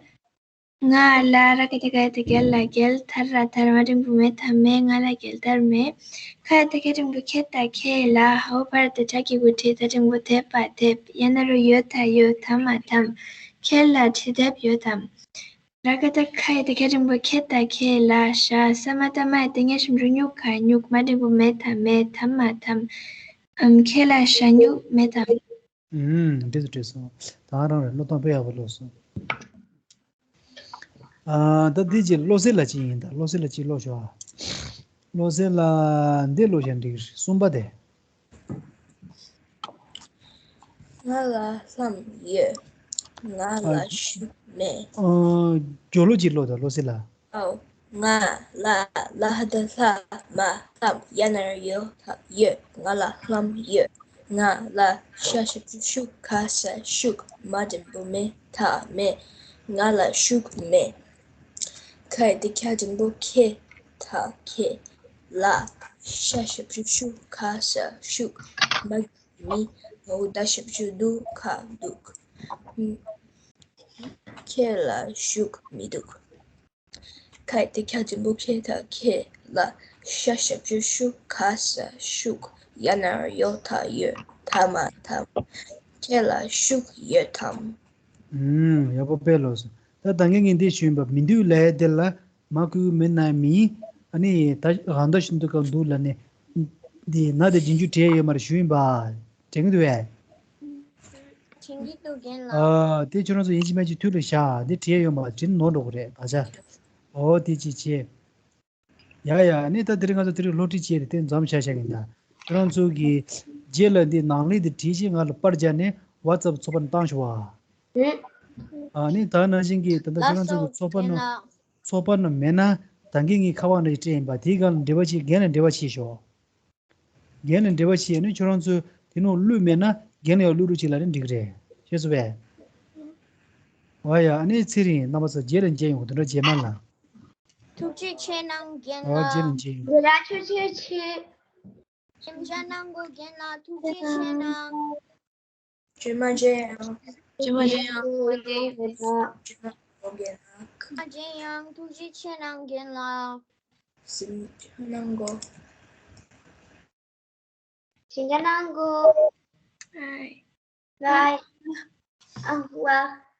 ང་ལ་ར་ག་བཏགས་རྒ་ཡ་བཏགས་རྒྱ་ལ་རྒྱལ། ཐ་ར་ཐར། མ་འགྲེང་བུ་མེ་ཐ་མེད། ང་ལ་རྒྱལ་ཐར་མེད། ཁ་ཡ་བཏགས་ཁ་འགྲེང་བུ་ཁེ་ཐ་ཁེ་ལ། ཧ་འོག་ཕ་ར་བཏགས་ཕྲ་གི་གུ་ཁྲི། ད་འགྲེང་བུ་ཐེ་བ་ཐེབས། ཡ་ན་རོ་ཡོ་ཐ་ཡོད། ཐ་མ་ཐམ། ཁེ་ལ་ཁྲི་ཐེབས་ཡོད་དམ། ར་ག་བཏགས་ཁ་ཡ་བཏགས་ཁ་འགྲེང་བུ་ཁེ་ཐ་ཁེ་ལ། ཤ་ས་མ་ཏ་མ་ཡ་བཏགས་སྙ་ཞབས་ཀྱུ་སྙུ་ག་སྙུག་མ་འགྲེང་བུ་མེ་ཐ་མེད། ཐ་མ་ཐམ། ཨམ། ཁེ་ལ་ཤ་སྙུག་མེད་དམ། ཨུམ། འགྲིག་སོང་འགྲིག་སོང་། ད་རང་རེད། ཀློག་སྟངས་དཔེ་ཡག་པོ་ཀློག་སོང་། ཨ། ད་འདི་ཅིག་བློ་གསལ་ལགས་ཅིག་ཡིན། ད་བློ་གསལ་ལགས་ཅིག་ཀློག་ཤོག་ཨ། བློ་གསལ་ལགས་འདི་ཀློག་བྱས་འགྲིག་གི་རེད། གསུམ་པ་དེ། ང་ལ་ལྷམ་ཡོད། ང་ལ་ཤུགས་མེད། ཨ། སྦྱོར་ཀློག་ཅིག་ཀློག་དང་བློ་གསལ་ལགས། ཨའོ། ང་ལ་ལ་ཧ་ད་ལྷ་མ་ལྷམ། ཡ་ན་རོ་ཡོ་ཐ་ཡོད། ང་ལ་ལྷམ་ཡོད། ང་ལ་ཤ་ཞབས་ཀྱུ་ཤུ་ག་ས་ཤུག་མ་འགྲེང་བུ་མེ་ཐ་མེད། ང་ལ་ཤུགས་མེད། ཁ་ཡ་བཏགས་ཁ་འགྲེང་བུ་ཁེ་ཐ་ཁེ་ལ། ཤ་ཞབས་ཀྱུ་ཤུ་ག་ས་ཤུག་མ་མི། འོ་ད་ཞབས་ཀྱུ་འདུག་ག་འདུག་ཁྱེད་ལ་ཤུགས་མི་འདུག་ཁ་ཡ་བཏགས་ཁ་འགྲེང་བུ་ཁེ་ཐ་ཁེ་ལ། ཤ་ཞབས་ཀྱུ་ཤུ་ག་ས་ཤུག་ཡ་ན་རོ་ཡོ་ཐ་ཡོད། ཐ་མ་ཐམ། ཁྱེད་ལ་ཤུགས་ཡོད་དམ། ཨུམ། ཡག་པོ་དཔེ་ལོས་སོང་། ད་ད་གིན་ངས་འདི་ཞུས་པ་མི་འདུག་ལབ་ཡ་དེ་ལ་མ་བསྐུལ་མི་ན་མི། ཨ་ནི་ད་གང་ལྟར་ཞིག་འདུག་ག་འདུག་ལབ་ནས། འདི་ན་དེ་རྗེས་འཇུག་བྲིས་ཡོད་མ་རེད་ཞུས་ཡིན་པ། དྲན་གྱི་འདུག་བས། དྲན་གྱི་འདུག་རྒན་ལགས། ཨ། དེ་ཁྱོད་རང་ཚོ་ཡིན་གཅིག་མིན་གཅིག་ཐུགས་ལ་བཞག་འདི་བྲིས་ཡོད་མ་རེད། བྲིས་ནོར་འགྲོ་གི་རེད་ད་ཆ། ཨོ་དེ་ཅི་བྱེད། ཡ་ཡ། ཨ་ནི་ད་དེ་རིང་ང་ཚོ་དེ་རིང་སློབ་ཁྲིད་བྱས་ཏེ་དེ་མཚམས་བཞག་བཞག་གི་ཡིན་ད། ཁྱོད་རང་ཚོ་གི་རྗེས་ལ་འདི་ནང་ལས་འདི་བྲིས་ཤིག་ང་ལ་པར་སྦྱར་ནས་ཝ་ཙབ་ཚོགས་པ་ནང་བཏང་ཤོག་ཨ། ཨ་ནི་ད་ནང་བཞིན་གྱི་ད་ལྟ་ཁྱོད་རང་ཚོ་གི་ཚོགས་པ་ནང་། ཚོགས་པ་ནང་མེད་ན་ད་གིན་ངས་ཁ་པར་ནང་བཞིན་སྤྲད་ཡིན་པ། དེའི་སྒང་ལ་འབྲེལ་བ་བྱེད། རྒན་ལ་འབྲེལ་བ་བྱེད་ཤོག་རྒན་ལ་འབྲེལ་བ་བྱེད་ནས་ཁྱོད་རང་ཚོ་དེ་ནང་བླུགས་མེད་ན་རྒན་ལ་ཡང་བླུགས་རོགས་བྱེད་ལབ་ན་འགྲིག་གི་རེད། ཤེས་སོང་བས། འོ་ཡ། ཨ་ནི་ཚེ་རིང་རྣམ་པ་ཚོ་རྗེས་ལ་མཇལ་ཡོང་། དེ་འདྲ་རྗེས་མ་ལ། ཐུགས་རྗེ་ཆེ་གནང་རྒན་ལགས། འོ་རྗེས་ལ་མཇལ་ཡོང་། རྒན་ལགས་ཐུགས་རྗེ་ཆེ། ཞིབ་ཆ་གནང་དགོས་རྒན་ལགས། ཐུགས་རྗེ་ཆེ་གནང་། རྗེས་མ་མཇལ་ཡོང་། རྗེས་མ་མཇལ་ཡོང་། རྗེས་མ་མཇལ་ཡོང་། ཐུགས་རྗེ་ཆེ་གནང་རྒན་ལགས། ཞིབ་ཆ་གནང་དགོས། ཞིབ་ཆ་གནང་དགོས། ཨའི། ཝའི། ཨ་ཝ།